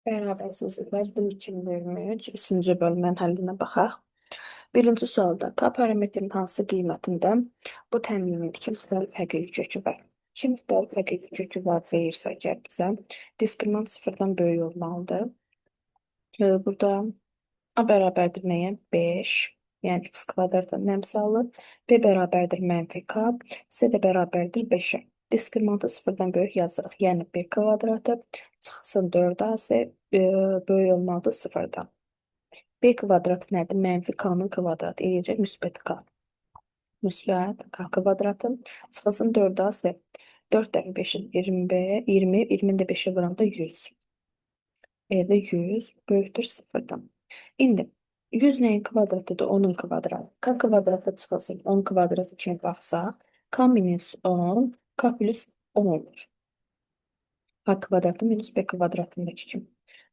Bərabərsizliklər 2023 3-cü bölmənin həllinə baxaq. Birinci sualda K parametrinin hansı qiymətində bu tənliyin iki müxtəlif həqiqi kökü var? İki müxtəlif həqiqi kökü var deyirsə əgər bizə, diskriminant sıfırdan böyük olmalıdır. Burada A bərabərdir nəyə? 5. Yəni x kvadratın əmsalı. B bərabərdir mənfi K. C də bərabərdir 5-ə. Diskriminantı sıfırdan böyük yazırıq. Yəni B kvadratı çıxsın 4AC böyük olmalıdır sıfırdan. B kvadratı nədir? Mənfi K-nın kvadratı eləyəcək müsbət K. Müsbət K kvadratı çıxılsın 4AC. 4 dəfə 5-in 20, 20, 20-ni də 5-ə vuranda 100. E də 100 böyükdür sıfırdan. İndi 100 nəyin kvadratıdır? 10-un kvadratı. K kvadratı çıxılsın 10 kvadratı kimi baxsaq, K minus 10, K plus 10 olur. K kvadratı minus B kvadratındakı kimi.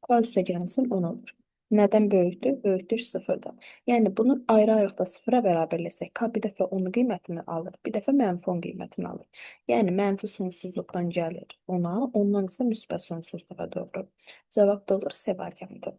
K üstə gəlsin 10 olur. Nədən böyükdür? Böyükdür sıfırdan. Yəni bunu ayrı-ayrılıqda sıfıra bərabərləsək, K bir dəfə 10 qiymətini alır, bir dəfə mənfi 10 qiymətini alır. Yəni mənfi sonsuzluqdan gəlir ona, ondan isə müsbət sonsuzluğa doğru. Cavab da olur C variantı.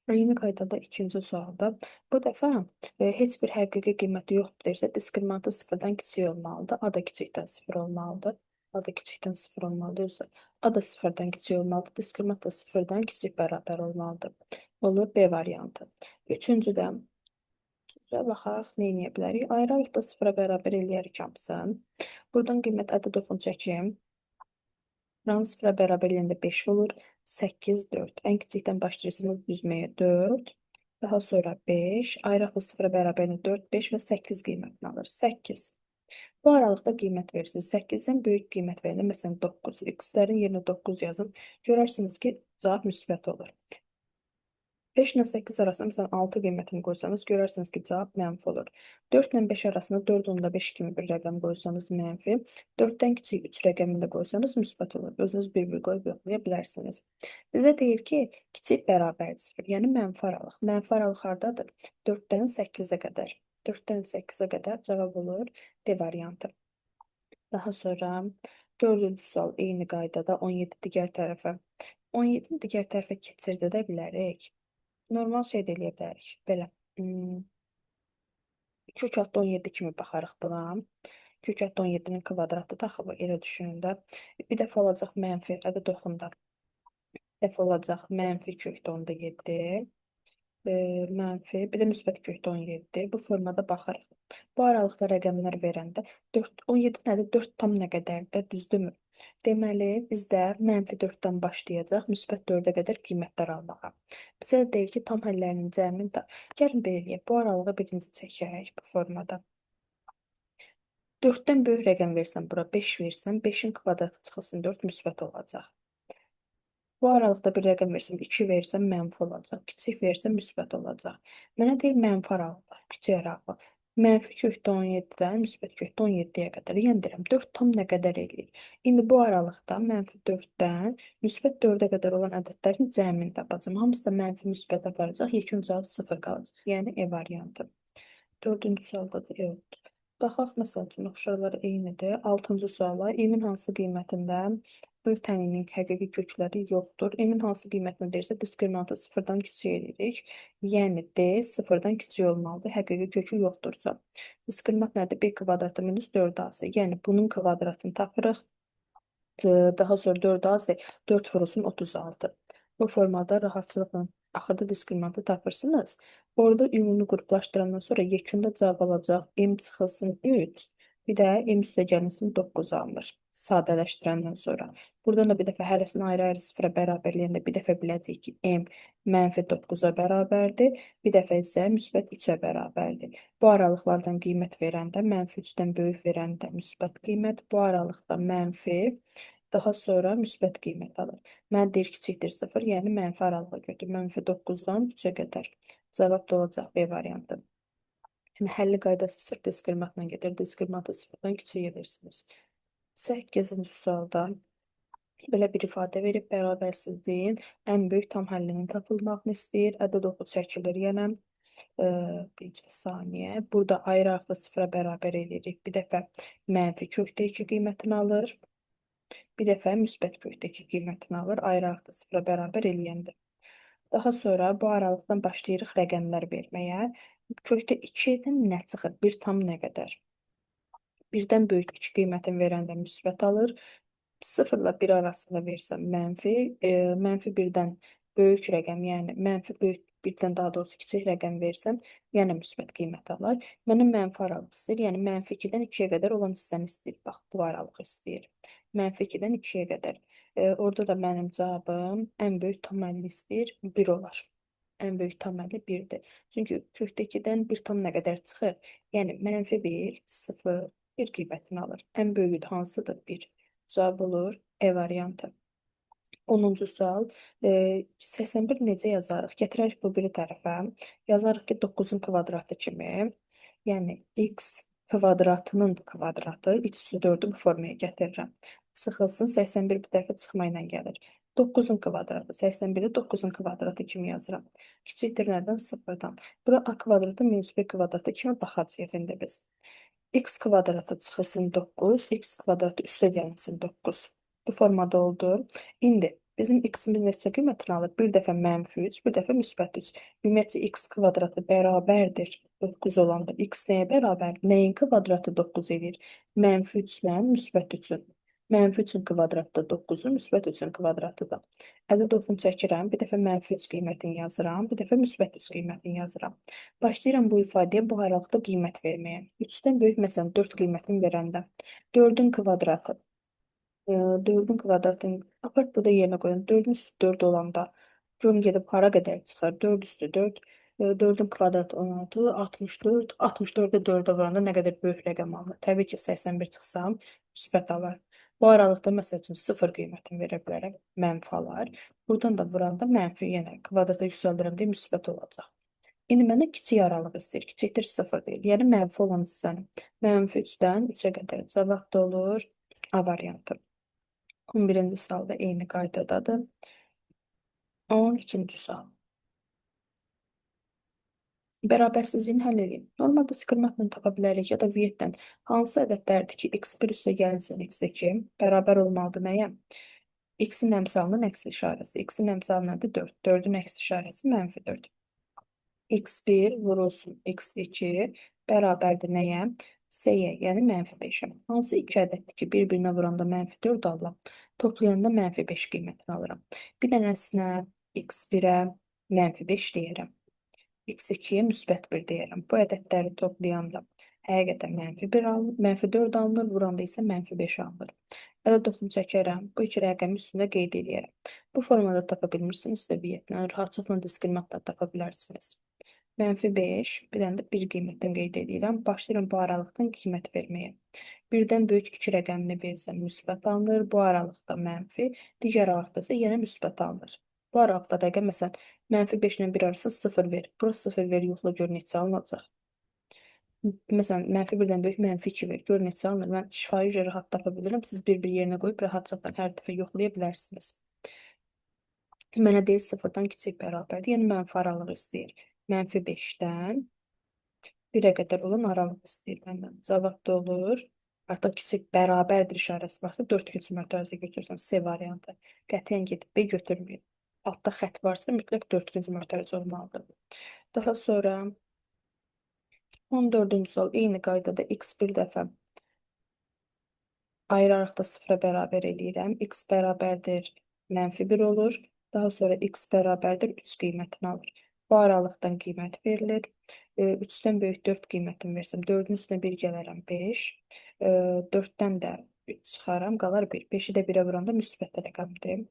Eyni qaydada ikinci sualda. Bu dəfə heç bir həqiqi qiyməti yoxdur deyirsə, diskriminantı sıfırdan kiçik olmalıdır. A da kiçikdən sıfır olmalıdır. A da kiçikdən sıfır olmalıdır. Yoxsa A da sıfırdan kiçik olmalıdır. Diskriminant da sıfırdan kiçik bərabər olmalıdır. Olur B variantı. Üçüncüdə, üçüncüdə baxaq, nə edə bilərik? Ayrı-ayrılıqda sıfıra bərabər eləyərik hamısını. Buradan qiymət ədəd oxunu çəkim. Buranı sıfıra bərabər eləyəndə 5 olur. 8, 4. Ən kiçikdən başlayırsınız düzməyə 4. Daha sonra 5. Ayrı-ayrılıqda sıfıra bərabər eləyəndə 4, 5 və 8 qiymətini alır. 8. Bu aralıqda qiymət verirsiniz. 8-dən böyük qiymət verəndə, məsələn 9, x-lərin yerinə 9 yazın. Görərsiniz ki, cavab müsbət olur. 5 ilə 8 arasında məsələn 6 qiymətini qoysanız, görərsiniz ki, cavab mənfi olur. 4 ilə 5 arasında 4,5 kimi bir rəqəm qoysanız mənfi, 4-dən kiçik 3 rəqəmini də qoysanız müsbət olur. Özünüz bir-bir qoyub yoxlaya bilərsiniz. Bizə deyir ki, kiçik bərabərdir 0, yəni mənfi aralıq. Mənfi aralıq hardadır? 4-dən 8-ə qədər. 4-dən 8-ə qədər cavab olur D variantı. Daha sonra dördüncü sual eyni qaydada 17 digər tərəfə. 17-ni digər tərəfə keçirdə də bilərik. Normal şey də eləyə bilərik. Belə. Kök altda 17 kimi baxarıq buna. Kök altda 17-nin kvadratı da axı bu, elə düşünün də. Bir dəfə olacaq mənfi, ədəd oxunda. Bir dəfə olacaq mənfi kökdə onda 7. Mənfi, bir də müsbət kökdə 17. Bu formada baxarıq. Bu aralıqda rəqəmlər verəndə 4, 17 nədir? 4 tam nə qədərdir? Düzdürmü? Deməli, bizdə mənfi 4-dən başlayacaq, müsbət 4-ə qədər qiymətlər almağa. Bizə də deyir ki, tam həllərinin cəmini də. Gəlin belə eləyək. Bu aralığı birinci çəkək bu formada. 4-dən böyük rəqəm versəm, bura 5 versəm, 5-in kvadratı çıxılsın 4 müsbət olacaq. Bu aralıqda bir rəqəm versəm, 2 versəm mənfi olacaq. Kiçik versəm müsbət olacaq. Mənə deyir mənfi aralıqda, kiçik aralıqda. Mənfi kökdə 17-dən müsbət kökdə 17-yə qədər. Yəni deyirəm 4 tam nə qədər eləyir. İndi bu aralıqda mənfi 4-dən müsbət 4-ə qədər olan ədədlərin cəmini tapacağam. Hamısı da mənfi müsbət aparacaq. Yekun cavab 0 qalacaq. Yəni E variantı. Dördüncü sualda da E oldu. Baxaq, məsəl üçün, oxşarları eynidir. Altıncı suala M-in hansı qiymətində bu tənlinin həqiqi kökləri yoxdur. M-in hansı qiymətini deyirsə, diskriminantı sıfırdan kiçik eləyirik. Yəni D sıfırdan kiçik olmalıdır. Həqiqi kökü yoxdursa. Diskriminant nədir? B kvadratı minus 4AC. Yəni bunun kvadratını tapırıq. Daha sonra 4AC 4 vurulsun 36. Bu formada rahatçılıqla axırda diskriminantı tapırsınız. Orada ümumi qruplaşdırandan sonra yekunda cavab alacaq. M çıxılsın 3, bir də M üstə gəlinsin 9 alınır. Sadələşdirəndən sonra. Buradan da bir dəfə hərəsini ayrı-ayrı sıfıra bərabərləyəndə bir dəfə biləcəyik ki, M mənfi 9-a bərabərdir. Bir dəfə isə müsbət 3-ə bərabərdir. Bu aralıqlardan qiymət verəndə, mənfi 3-dən böyük verəndə müsbət qiymət, bu aralıqda mənfi, daha sonra müsbət qiymət alır. Mən deyir kiçikdir 0, yəni mənfi aralığa götür. Mənfi 9-dan 3-ə qədər. Cavab da olacaq B variantı. Yəni, həlli qaydası sırf diskriminantla gedir. Diskriminantı sıfırdan kiçik edirsiniz. 8-ci sualda belə bir ifadə verib, bərabərsizliyin ən böyük tam həllinin tapılmağını istəyir. Ədəd oxu çəkilir yenə. Bir saniyə. Burada ayrı-ayrılıqda sıfıra bərabər eləyirik. Bir dəfə mənfi kökdə 2 qiymətini alır. Bir dəfə müsbət kökdəki qiymətini alır, ayıraraq da 0-a bərabər eləyəndə. Daha sonra bu aralıqdan başlayırıq rəqəmlər verməyə. Kökdə 2-dən nə çıxır? 1 tam nə qədər? 1-dən böyük 2 qiymətini verəndə müsbət alır. 0 ilə 1 arasında versəm mənfi, mənfi 1-dən böyük rəqəm, yəni mənfi böyük 1-dən daha doğrusu kiçik rəqəm versəm, yenə müsbət qiymət alar. Mənə mənfi aralıq istəyir, yəni mənfi 2-dən 2-yə qədər olan hissəni istəyir. Bax, bu aralıq istəyir. Mənfi 2-dən 2-yə qədər. Orada da mənim cavabım ən böyük tam 50 istəyir, 1 olar. Ən böyük tam 50 1-dir. Çünki kökdə 2-dən 1 tam nə qədər çıxır? Yəni mənfi 1, 0, 1 qiymətini alır. Ən böyüyü də hansıdır? 1. Cavab olur E variantı. 10-cu sual. 81 necə yazarıq? Gətirərik bu biri tərəfə. Yazarıq ki, 9-un kvadratı kimi. Yəni x kvadratının kvadratı, x üstü 4-ü bu formaya gətirirəm. Çıxılsın, 81 bu tərəfə çıxma ilə gəlir. 9-un kvadratı, 81-i 9-un kvadratı kimi yazıram. Kiçikdir nədən? 0-dan. Bura a kvadratı minus b kvadratı kimi baxacağıq indi biz. X kvadratı çıxılsın 9, x kvadratı üstə gəlsin 9. Bu formada oldu. İndi bizim x-imiz neçə qiymətini alır? Bir dəfə mənfi 3, bir dəfə müsbət 3. Ümumiyyətcə x kvadratı bərabərdir 9 olanda. X nəyə bərabərdir? Nəyin kvadratı 9 edir? Mənfi 3 ilə müsbət 3-ün. Mənfi 3-ün kvadratı da 9-dur, müsbət 3-ün kvadratı da. Əldə oxunu çəkirəm. Bir dəfə mənfi 3 qiymətini yazıram, bir dəfə müsbət 3 qiymətini yazıram. Başlayıram bu ifadəyə bu aralıqda qiymət verməyə. 3-dən böyük məsələn 4 qiymətini verəndə 4-ün kvadratı 4-ün kvadratını apart burada yerinə qoyun. 4-ün üstü 4 olanda görün gedib hara qədər çıxır? 4 üstü 4. 4-ün kvadratı 16, 64. 64-ə 4-ə vuranda nə qədər böyük rəqəm alınır? Təbii ki, 81 çıxsam müsbət alar. Bu aralıqda məsəl üçün 0 qiymətini verə bilərəm, mənfi alar. Buradan da vuranda mənfi yenə kvadrata yüksəldirəm deyə müsbət olacaq. İndi mənə kiçik aralıq istəyir. Kiçikdir 0 deyil. Yəni mənfi olan hissəni. Mənfi 3-dən 3-ə qədər cavab da olur. A variantı. 11-ci sual da eyni qaydadadır. 12-ci sual. Bərabərsizliyini həll edeyim. Normalda diskriminantla tapa bilərik ya da Vietdən. Hansı ədədlərdir ki, x1 üstə gəlinsin x2 bərabər olmalıdır nəyə? X-in əmsalının əks işarəsi. X-in əmsalı nədir? 4. 4-ün əks işarəsi mənfi 4. x1 vurulsun x2 bərabərdir nəyə? S-yə, yəni mənfi 5-ə. Hansı iki ədəddir ki, bir-birinə vuranda mənfi 4 alıram? Toplayanda mənfi 5 qiymətini alıram. Bir dənəsinə x1-ə mənfi 5 deyərəm. X2-yə müsbət 1 deyərəm. Bu ədədləri toplayanda həqiqətən mənfi 1 alınır, mənfi 4 alınır, vuranda isə mənfi 5 alınır. Ədəd oxunu çəkərəm. Bu iki rəqəmi üstündə qeyd eləyərəm. Bu formada tapa bilmirsinizsə Vietlə, rahatlıqla diskriminantla tapa bilərsiniz. Mənfi 5, bir dənə də 1 qiymətdən qeyd edirəm. Başlayıram bu aralıqdan qiymət verməyə. Birdən böyük 2 rəqəmini versəm müsbət alınır. Bu aralıqda mənfi, digər aralıqda isə yenə müsbət alınır. Bu aralıqda rəqəm məsələn mənfi 5 ilə 1 arası 0 ver. Bura 0 ver, yoxla gör neçə alınacaq. Məsələn, mənfi 1-dən böyük mənfi 2 ver. Gör neçə alınır. Mən şifahi üzrə rahat tapa bilirəm. Siz bir-bir yerinə qoyub rahatlıqla hər dəfə yoxlaya bilərsiniz. Mənə deyir 0-dan kiçik bərabərdir. Yəni mənfi aralıq istəyir. Mənfi 5-dən 1-ə qədər olan aralıq istəyir məndən. Cavab da olur. Artıq kiçik bərabərdir işarəsi varsa 4 güc mötərizə götürürsən C variantı. Qətiyyən gedib B götürməyin. Altda xətt varsa mütləq 4 güc mötərizə olmalıdır. Daha sonra 14-cü sual eyni qaydada x bir dəfə ayıraraq da 0-a bərabər eləyirəm. X bərabərdir mənfi 1 olur. Daha sonra x bərabərdir 3 qiymətini alır. Bu aralıqdan qiymət verilir. 3-dən böyük 4 qiymətini versəm, 4-ün üstünə 1 gələrəm 5. 4-dən də 3 çıxaram, qalar 1. 5-i də 1-ə vuranda müsbət rəqəmdir.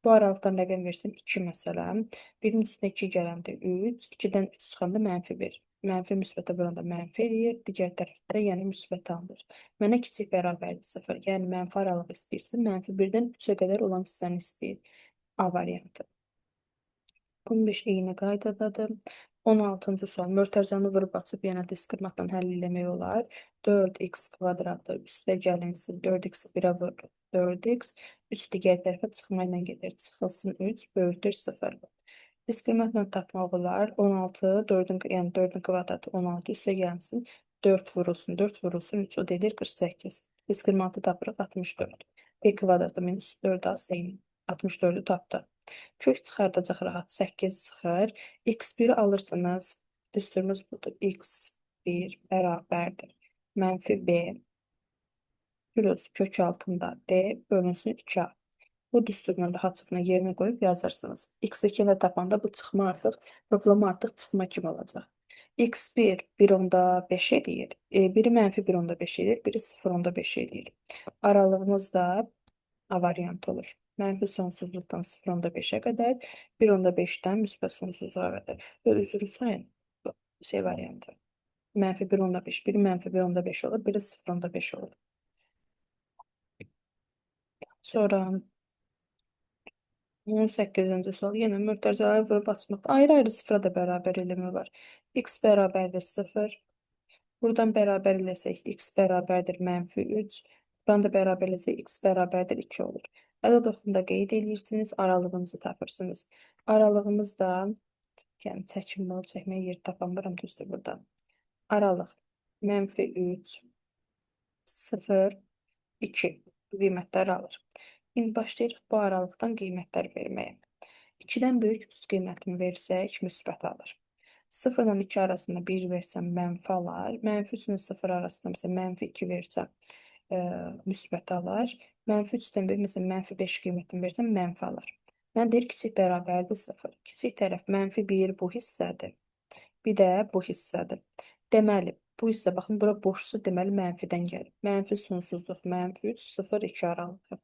Bu aralıqdan rəqəm versəm 2 məsələn. 1-in üstünə 2 gələndə 3, 2-dən 3 çıxanda mənfi 1. Mənfi müsbətə vuranda mənfi eləyir, digər tərəfdə yəni müsbət alınır. Mənə kiçik bərabərdir 0, yəni mənfi aralıq istəyirsə, mənfi 1-dən 3-ə qədər olan hissəni istəyir. A variantı. 15 eyni qaydadadır. 16-cı sual. Mötərizəni vurub açıb yenə diskriminantla həll eləmək olar. 4x kvadratı üstə gəlinsin. 4x-i 1-ə vurur. 4x. 3 digər tərəfə çıxma ilə gedir. Çıxılsın 3, böyükdür 0. Diskriminantla tapmaq olar. 16, 4-ün, yəni 4-ün kvadratı 16 üstə gəlsin. 4 vurulsun, 4 vurulsun 3, o dedir 48. Diskriminantı tapırıq 64. B kvadratı minus 4AC-nin 64-ü tapdıq. Kök çıxardacaq rahat 8 çıxır. X1-i alırsınız. Düsturumuz budur. X1 bərabərdir. Mənfi B plus kök altında D bölünsün 2A. Bu düsturunu rahatlıqla yerinə qoyub yazırsınız. X2-ni də tapanda bu çıxma artıq, problem artıq çıxma kimi olacaq. X1 1.5 eləyir. Biri mənfi 1.5 eləyir, biri 0.5 eləyir. Aralığımız da A variantı olur. Mənfi sonsuzluqdan 0.5-ə qədər, 1.5-dən müsbət sonsuzluğa qədər. Və üzr sayın, bu şey variantı. Mənfi 1.5, biri mənfi 1.5 olur, biri 0.5 olur. Sonra 18-ci sual. Yenə mötərizələri vurub açmaq. Ayrı-ayrı sıfıra da bərabər eləmək olar. X bərabərdir 0. Buradan bərabər eləsək x bərabərdir mənfi 3. Buradan da bərabər eləsək x bərabərdir 2 olur. Ədəd oxunda qeyd edirsiniz, aralığınızı tapırsınız. Aralığımız da, yəni çəkim olub, çəkməyə yer tapamıram düzdür burada. Aralıq mənfi 3, 0, 2 bu qiymətləri alır. İndi başlayırıq bu aralıqdan qiymətlər verməyə. 2-dən böyük 3 qiymətini versək, müsbət alır. 0 ilə 2 arasında 1 versəm mənfi alar. Mənfi 3 ilə 0 arasında məsələn mənfi 2 versəm müsbət alar. Mənfi 3-dən böyük məsələn mənfi 5 qiymətini versəm mənfi alar. Mən deyir kiçik bərabərdir 0. Kiçik tərəf mənfi 1 bu hissədir. Bir də bu hissədir. Deməli, bu hissə baxın bura boşsa deməli mənfidən gəlir. Mənfi sonsuzluq, mənfi 3, 0, 2 aralığı.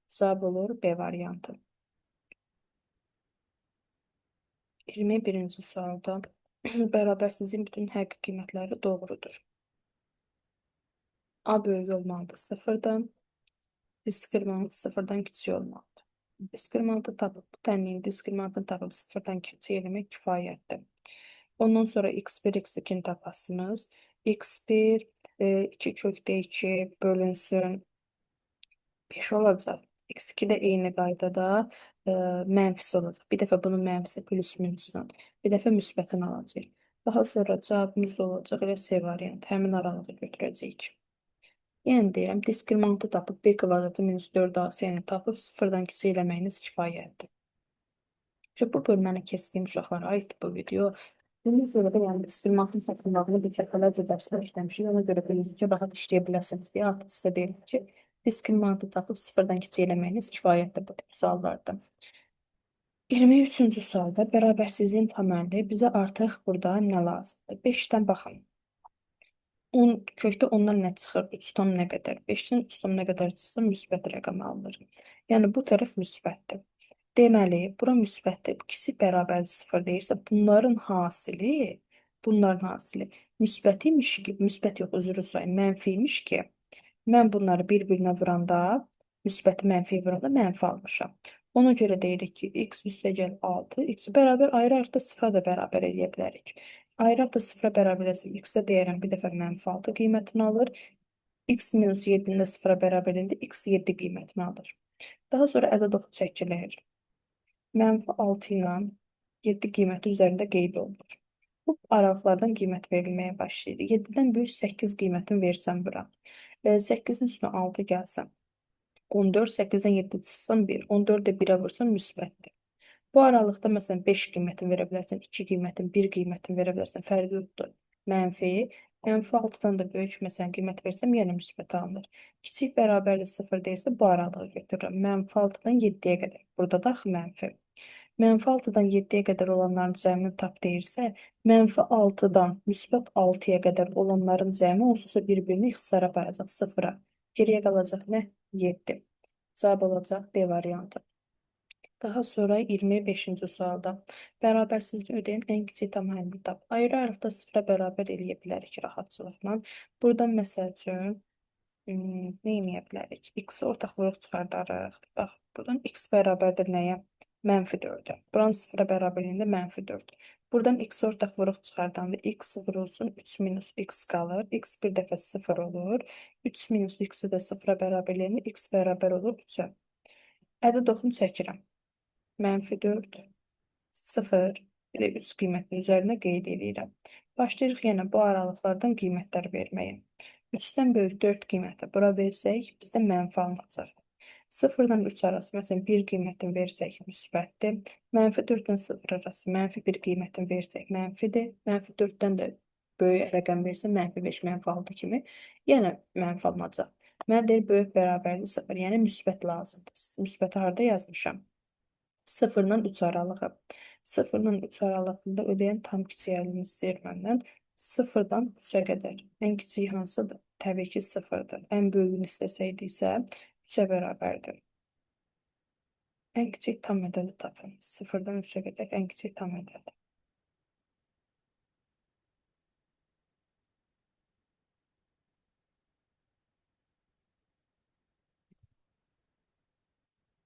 Cavab olur B variantı. 21-ci sualda bərabərsizliyin bütün həqiqi qiymətləri doğrudur. A böyük olmalıdır sıfırdan, diskriminant sıfırdan kiçik olmalıdır. Diskriminantı tapıb, bu tənliyin diskriminantını tapıb sıfırdan kiçik eləmək kifayətdir. Ondan sonra x1, x2-ni tapasınız. X1 2 kökdə 2 bölünsün 5 olacaq. X2 də eyni qaydada mənfisi olacaq. Bir dəfə bunun mənfisi plus minusla, bir dəfə müsbətini alacaq. Daha sonra cavabımız da olacaq elə C variantı. Həmin aralığı götürəcəyik. Yenə deyirəm, diskriminantı tapıb B kvadratı minus 4AC-ni tapıb sıfırdan kiçik eləməyiniz kifayətdir. Çünki bu bölməni keçdiyim uşaqlara aiddir bu video. Buna görə də yəni diskriminantın tapılmağını bir dəfələrcə dərsdə işləmişik. Ona görə bilirik ki, rahat işləyə biləsiniz deyə artıq sizə deyirəm ki, diskriminantı tapıb sıfırdan kiçik eləməyiniz kifayətdir bu tip suallarda. 23-cü sualda bərabərsizliyin tam əlli bizə artıq burada nə lazımdır? 5-dən baxın. 10, kökdə ondan nə çıxır? 3 tam nə qədər? 5-dən 3 tam nə qədər çıxsa müsbət rəqəm alınır. Yəni bu tərəf müsbətdir. Deməli, bura müsbətdir. Kiçik bərabərdir 0 deyirsə, bunların hasili müsbət imiş ki, müsbət yox, üzr istəyirəm, mənfi imiş ki, mən bunları bir-birinə vuranda, müsbəti mənfi vuranda mənfi almışam. Ona görə deyirik ki, x üstəgəl 6, x bərabər ayrı-ayrı sıfıra da bərabər eləyə bilərik. Ayrı-ayrı sıfıra bərabər eləsəm, x-ə deyərəm bir dəfə mənfi 6 qiymətini alır. X minus 7-ni də sıfıra bərabər edəndə x 7 qiymətini alır. Daha sonra ədəd oxu çəkilir. Mənfi 6 ilə 7 qiyməti üzərində qeyd olunur. Bu aralıqlardan qiymət verilməyə başlayır. 7-dən böyük 8 qiymətini versəm bura. 8-in üstünə 6 gəlsəm 14, 8-dən 7 çıxsam 1, 14 də 1-ə vursam müsbətdir. Bu aralıqda məsələn 5 qiymətini verə bilərsən, 2 qiymətini, 1 qiymətini verə bilərsən, fərqi yoxdur. Mənfi, mənfi 6-dan da böyük məsələn qiymət versəm yenə müsbət alınır. Kiçik bərabərdir 0 deyirsə bu aralığı götürürəm. Mənfi 6-dan 7-yə qədər. Burada da axı mənfi. Mənfi 6-dan 7-yə qədər olanların cəmini tap deyirsə, mənfi 6-dan müsbət 6-ya qədər olanların cəmi onsuz da bir-birini ixtisara aparacaq 0-a. Geriyə qalacaq nə? 7. Cavab olacaq D variantı. Daha sonra 25-ci sualda bərabərsizliyi ödəyən ən kiçik tam həllini tap. Ayrı-ayrılıqda sıfıra bərabər eləyə bilərik rahatçılıqla. Buradan məsəl üçün nə eləyə bilərik? X-i ortaq vuruq çıxardarıq. Bax, buradan x bərabərdir nəyə? Mənfi 4-ə. Buranı sıfıra bərabər eləyəndə mənfi 4. Buradan x ortaq vuruq çıxardanda x vurulsun 3 minus x qalır. X bir dəfə 0 olur. 3 minus x-i də sıfıra bərabər eləyəndə x bərabər olur 3-ə. Ədəd oxunu çəkirəm. Mənfi 4, 0, bir də 3 qiymətinin üzərinə qeyd edirəm. Başlayırıq yenə bu aralıqlardan qiymətlər verməyə. 3-dən böyük 4 qiyməti bura versək, bizdə mənfi alınacaq. 0-dan 3 arası, məsələn, 1 qiymətini versək müsbətdir. Mənfi 4-dən 0 arası, mənfi 1 qiymətini versək mənfidir. Mənfi 4-dən də böyük rəqəm versəm, mənfi 5, mənfi 6 kimi, yenə mənfi alınacaq. Mənə deyir, böyük bərabərdir 0, yəni müsbət lazımdır. Müsbəti harada yazmışam? 0-dan 3 aralığı. 0-dan 3 aralığında ödəyən tam kiçik əlini istəyir məndən. 0-dan 3-ə qədər. Ən kiçiyi hansıdır? Təbii ki, 0-dır. Ən böyüyünü istəsəydi isə 3-ə bərabərdir. Ən kiçik tam ədədi tapın. 0-dan 3-ə qədər ən kiçik tam ədədi.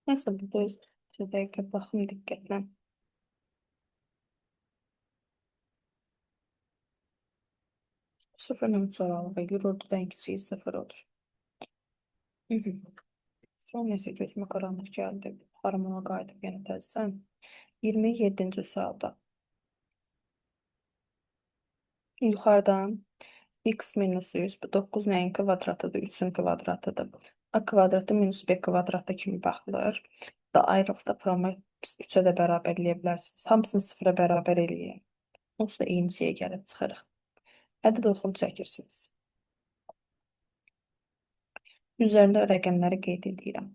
Nəysə, burada bir dəqiqə baxım diqqətlə. 0-dan 3 aralığı eləyir. Orada da ən kiçiyi 0 olur. Hı -hı. Son nəsə gözümə qaranlıq gəldi. Baxarım ona qayıdıb yenə təzədən. 27-ci sualda. Yuxarıdan x minus 100, bu 9 nəyin kvadratıdır? 3-ün kvadratıdır. A kvadratı minus b kvadratı kimi baxılır. Da ayrılıqda promo 3-ə də bərabər eləyə bilərsiniz. Hamısını 0-a bərabər eləyək. Onsuz da eyni şeyə gəlib çıxırıq. Ədəd oxunu çəkirsiniz. Üzərində rəqəmləri qeyd edirəm.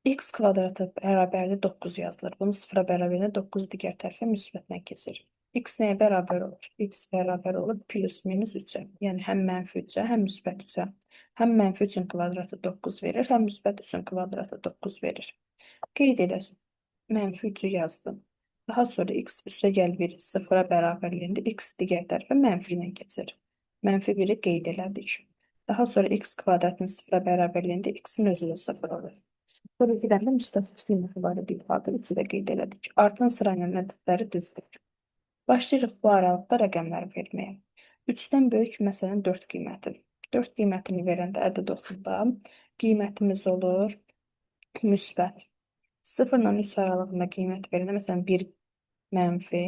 X kvadratı bərabərdir 9 yazılır. Bunu 0-a bərabərində 9 digər tərəfə müsbətlə keçir. X nəyə bərabər olur? X bərabər olur plus minus 3-ə. Yəni həm mənfi 3-ə, həm müsbət 3-ə. Həm mənfi 3-ün kvadratı 9 verir, həm müsbət 3-ün kvadratı 9 verir. Qeyd elə, mənfi 3-ü yazdım. Daha sonra x üstə gəl 1 0-a bərabərliyində x digər tərəfə mənfi ilə keçir. Mənfi 1-i qeyd elədik. Daha sonra x kvadratın 0-a bərabərliyində x-in özü də 0 olur. Sonra bir dənə də müsbət 3 qiyməti var idi yuxarıda, 3-ü də qeyd elədik. Artan sırayla ədədləri düzdük. Başlayırıq bu aralıqda rəqəmləri verməyə. 3-dən böyük məsələn 4 qiyməti. 4 qiymətini verəndə ədəd oxunda qiymətimiz olur müsbət. 0 ilə 3 aralığında qiymət verəndə məsələn 1 mənfi,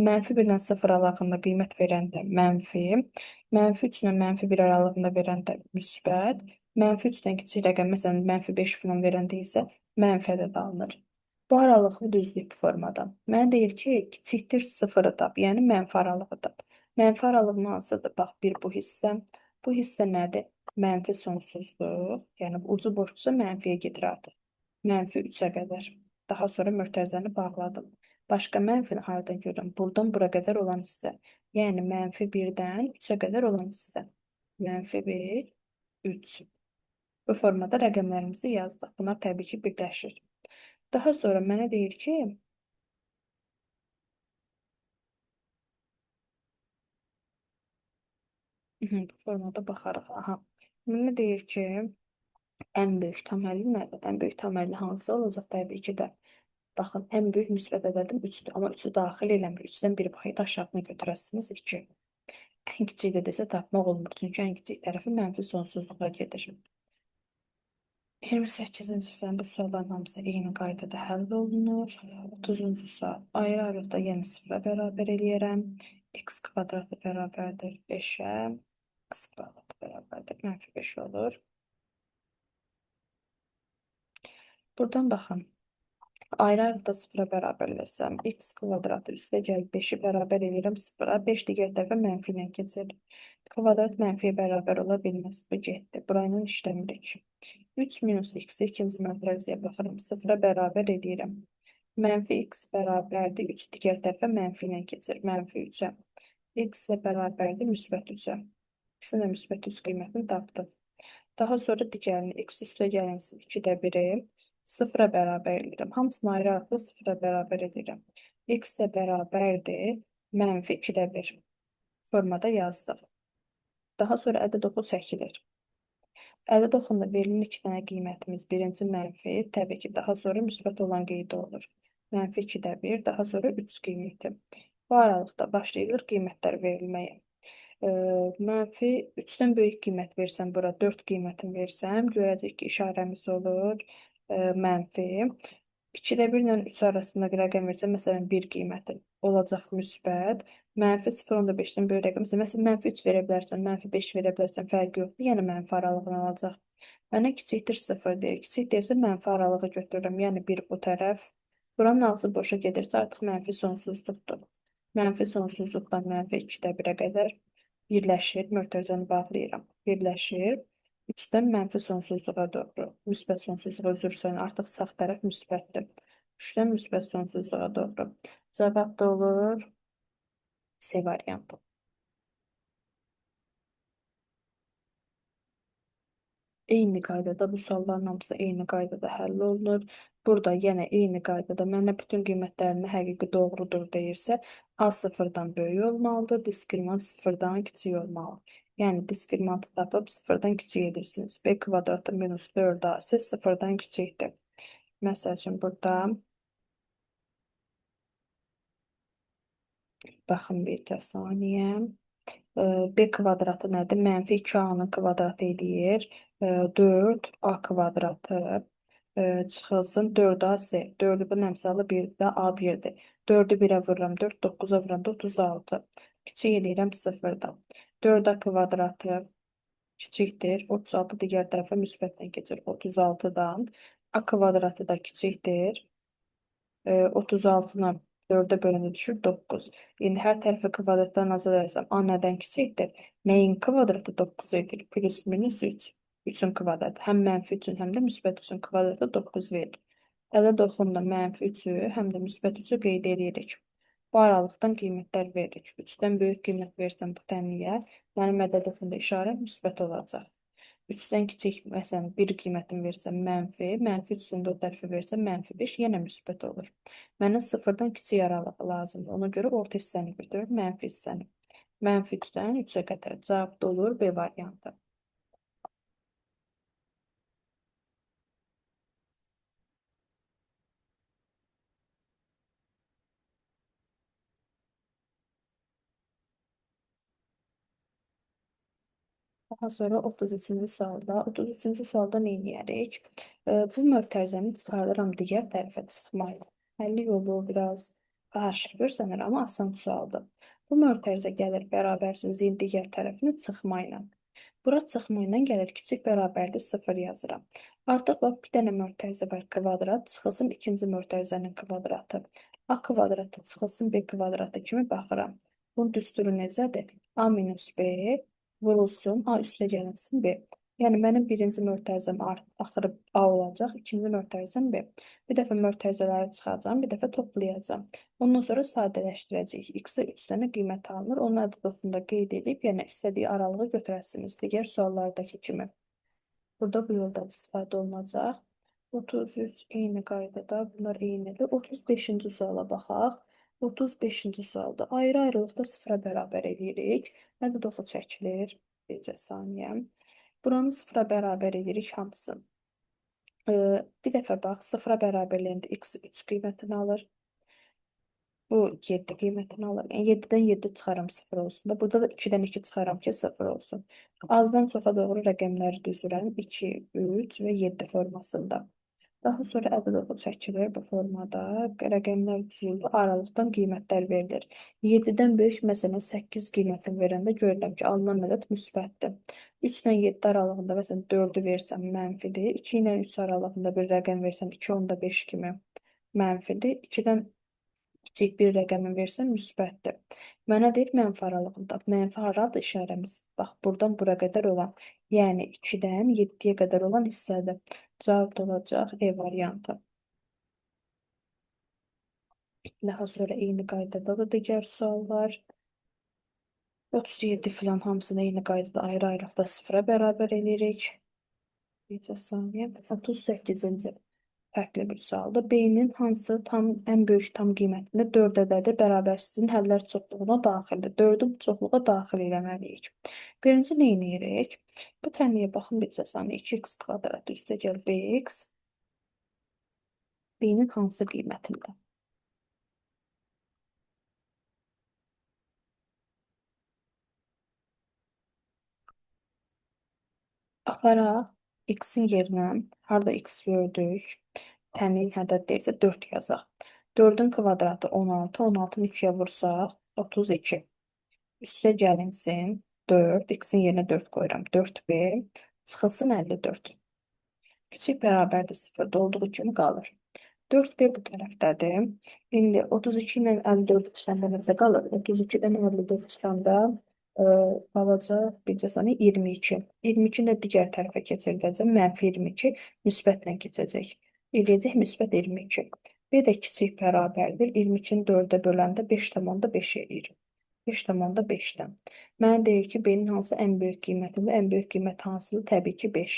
mənfi 1 ilə 0 aralığında qiymət verəndə mənfi, mənfi 3 ilə mənfi 1 aralığında verəndə müsbət, mənfi 3-dən kiçik rəqəm, məsələn mənfi 5 falan verəndə isə mənfi ədəd alınır. Bu aralıqlı düzlük formada. Mənə deyir ki, kiçikdir 0-ı tap, yəni mənfi aralığı tap. Mənfi aralığım hansıdır? Bax, bir bu hissə. Bu hissə nədir? Mənfi sonsuzluq. Yəni ucu boşdursa mənfiyə gedir artıq. Mənfi 3-ə qədər. Daha sonra mürtəzəni bağladım. Başqa mənfini hardan görürəm? Buradan bura qədər olan hissə. Yəni mənfi 1-dən 3-ə qədər olan hissə. Mənfi 1, 3. Bu formada rəqəmlərimizi yazdıq. Bunlar təbii ki, birləşir. Daha sonra mənə deyir ki, bu formada baxarıq. Aha. Mənə deyir ki, ən böyük tam əlli nədir? Ən böyük tam əlli hansı olacaq? Təbii ki də. Baxın, ən böyük müsbət ədədim 3-dür. Amma 3-ü daxil eləmir. 3-dən bir vahid aşağını götürəsiniz 2. Ən kiçik də desə tapmaq olmur. Çünki ən kiçik tərəfi mənfi sonsuzluğa gedir. 28-ci fən bu sualların hamısı eyni qaydada həll olunur. 30-cu sual. Ayrı-ayrılıqda yenə sıfıra bərabər eləyərəm. X kvadratı bərabərdir 5-ə. X kvadratı bərabərdir mənfi 5 olur. Buradan baxın. Ayrı-ayrılıqda sıfıra bərabər eləsəm, x kvadratı üstə gəl 5-i bərabər eləyirəm sıfıra. 5 digər tərəfə mənfi ilə keçir. Kvadrat mənfiyə bərabər ola bilməz. Bu getdi. Burayla işləmirik. 3 minus x-i ikinci mərtəbəyə baxıram. Sıfıra bərabər eləyirəm. Mənfi x bərabərdir 3 digər tərəfə mənfi ilə keçir. Mənfi 3-ə. X də bərabərdir müsbət 3-ə. X-in də müsbət 3 qiymətini tapdım. Daha sonra digərini x üstə gəlinsin 2-də 1-i sıfıra bərabər eləyirəm. Hamısını ayrı-ayrı sıfıra bərabər edirəm. X də bərabərdir mənfi 2-də 1 formada yazdıq. Daha sonra ədəd oxu çəkilir. Ədəd oxunda verilən iki dənə qiymətimiz birinci mənfi, təbii ki, daha sonra müsbət olan qeyd olunur. Mənfi 2-də 1, daha sonra 3 qiyməti. Bu aralıqda başlayılır qiymətlər verilməyə. Mənfi 3-dən böyük qiymət versəm, bura 4 qiymətini versəm, görəcək ki, işarəmiz olur mənfi. 2-də 1 ilə 3 arasında bir rəqəm versəm, məsələn 1 qiyməti olacaq müsbət. Mənfi 0,5-dən böyük rəqəm. Məsələn, mənfi 3 verə bilərsən, mənfi 5 verə bilərsən, fərqi yoxdur. Yenə mənfi aralığını alacaq. Mənə kiçikdir 0 deyir. Kiçik deyirsə mənfi aralığı götürürəm. Yəni 1 bu tərəf. Buranın ağzı boşa gedirsə artıq mənfi sonsuzluqdur. Mənfi sonsuzluqdan mənfi 2-də 1-ə qədər birləşir. Mötərizəni bağlayıram. Birləşir. 3-dən mənfi sonsuzluğa doğru. Müsbət sonsuzluğa üzr istəyirəm. Artıq sağ tərəf müsbətdir. 3-dən müsbət sonsuzluğa doğru. Cavab da olur C variantı. Eyni qaydada bu sualların hamısı eyni qaydada həll olunur. Burada yenə eyni qaydada mənə bütün qiymətlərini həqiqi doğrudur deyirsə, A sıfırdan böyük olmalıdır, diskriminant sıfırdan kiçik olmalıdır. Yəni diskriminantı tapıb sıfırdan kiçik edirsiniz. B kvadratı minus 4AC sıfırdan kiçikdir. Məsəl üçün burada baxın bircə saniyə. B kvadratı nədir? Mənfi 2A-nın kvadratı eləyir. 4A kvadratı çıxılsın 4AC. 4-ü bunun əmsalı 1-də A 1-dir. 4-ü 1-ə vururam 4, 9-a vururam da 36. Kiçik eləyirəm 0-dan. 4A kvadratı kiçikdir. 36 digər tərəfə müsbətlə keçir. 36-dan. A kvadratı da kiçikdir. 36-nı 4-ə böləndə düşür 9. İndi hər tərəfi kvadratdan azad etsəm, A nədən kiçikdir? Nəyin kvadratı 9 edir? Plus minus 3. 3-ün kvadratı. Həm mənfi 3-ün, həm də müsbət 3-ün kvadratı 9 verir. Əldə oxunda mənfi 3-ü, həm də müsbət 3-ü qeyd edirik. Bu aralıqdan qiymətlər veririk. 3-dən böyük qiymət versəm bu tənliyə, mənim ədəd oxunda işarə müsbət olacaq. 3-dən kiçik, məsələn, 1 qiymətini versəm mənfi, mənfi 3-ün də o tərəfə versəm mənfi 5, yenə müsbət olur. Mənə sıfırdan kiçik aralığı lazımdır. Ona görə orta hissəni götürürüm, mənfi hissəni. Mənfi 3-dən 3-ə qədər cavab da olur B variantı. Daha sonra 33-cü sualda, 33-cü sualda nə edərik? Bu mötərizəni çıxardıram digər tərəfə çıxmayla. Həlli yolu biraz qarışıq görsənir, amma asan sualdır. Bu mötərizə gəlir bərabərsizliyin digər tərəfini çıxmayla. Bura çıxmayla gəlir kiçik bərabərdir 0 yazıram. Artıq bax bir dənə mötərizə var kvadrat, çıxılsın ikinci mötərizənin kvadratı. A kvadratı çıxılsın B kvadratı kimi baxıram. Bunun düsturu necədir? A minus B vurulsun, A üstə gəlinsin B. Yəni mənim birinci mötərizəm axırı A olacaq, ikinci mötərizəm B. Bir dəfə mötərizələri çıxacağam, bir dəfə toplayacağam. Ondan sonra sadələşdirəcəyik. X-ə 3 dənə qiymət alınır. Onu ədəd oxunda qeyd edib, yəni istədiyi aralığı götürəsiniz digər suallardakı kimi. Burada bu yoldan istifadə olunacaq. 33 eyni qaydada, bunlar eynidir. 35-ci suala baxaq. 35-ci sualda ayrı-ayrılıqda sıfıra bərabər edirik. Ədəd oxu çəkilir. Bircə saniyə. Buranı sıfıra bərabər edirik hamısı. Bir dəfə bax, sıfıra bərabərləyəndə x 3 qiymətini alır. Bu 7 qiymətini alır. Yəni 7-dən 7 çıxaram 0 olsun da. Burada da 2-dən 2 çıxaram ki 0 olsun. Azdan çoxa doğru rəqəmləri düzürəm. 2, 3 və 7 formasında. Daha sonra ədəd oxu çəkilir bu formada. Rəqəmlər düzüldü. Aralıqdan qiymətlər verilir. 7-dən böyük məsələn 8 qiymətini verəndə görürəm ki, alınan ədəd müsbətdir. 3 ilə 7 aralığında məsələn 4-ü versəm mənfidir. 2 ilə 3 aralığında bir rəqəm versəm 2,5 kimi mənfidir. 2-dən kiçik bir rəqəmi versəm müsbətdir. Mənə deyir mənfi aralığında. Mənfi haradır işarəmiz? Bax, buradan bura qədər olan, yəni 2-dən 7-yə qədər olan hissədir. Cavab da olacaq E variantı. Daha sonra eyni qaydada da digər suallar. 37 filan hamısını eyni qaydada ayrı-ayrılıqda sıfıra bərabər eləyirik. Bircə saniyə. 38-ci fərqli bir sualdır. B-nin hansı tam ən böyük tam qiymətində 4 ədədi bərabərsizliyin həllər çoxluğuna daxildir. 4-ü bu çoxluğa daxil eləməliyik. Birinci nə edirik? Bu tənliyə baxın bircə saniyə. 2x kvadratı üstə gəl bx. B-nin hansı qiymətində? Aparaq x-in yerinə harda x gördük, tənliyin ədəd deyirsə 4 yazaq. 4-ün kvadratı 16, 16-nı 2-yə vursaq 32. Üstə gəlinsin 4, x-in yerinə 4 qoyuram. 4b çıxılsın 54. Kiçik bərabərdir 0-da olduğu kimi qalır. 4B bu tərəfdədir. İndi 32 ilə 54 çıxanda nəsə qalır? 32-dən 54 çıxanda qalacaq bircə saniyə 22. 22-ni də digər tərəfə keçirdəcəm. Mənfi 22 müsbətlə keçəcək. Eləyəcək müsbət 22. B də kiçik bərabərdir. 22-ni 4-ə böləndə 5,5 eləyir. 5,5-dən. Mənə deyir ki, B-nin hansı ən böyük qiymətidir? Ən böyük qiymət hansıdır? Təbii ki, 5.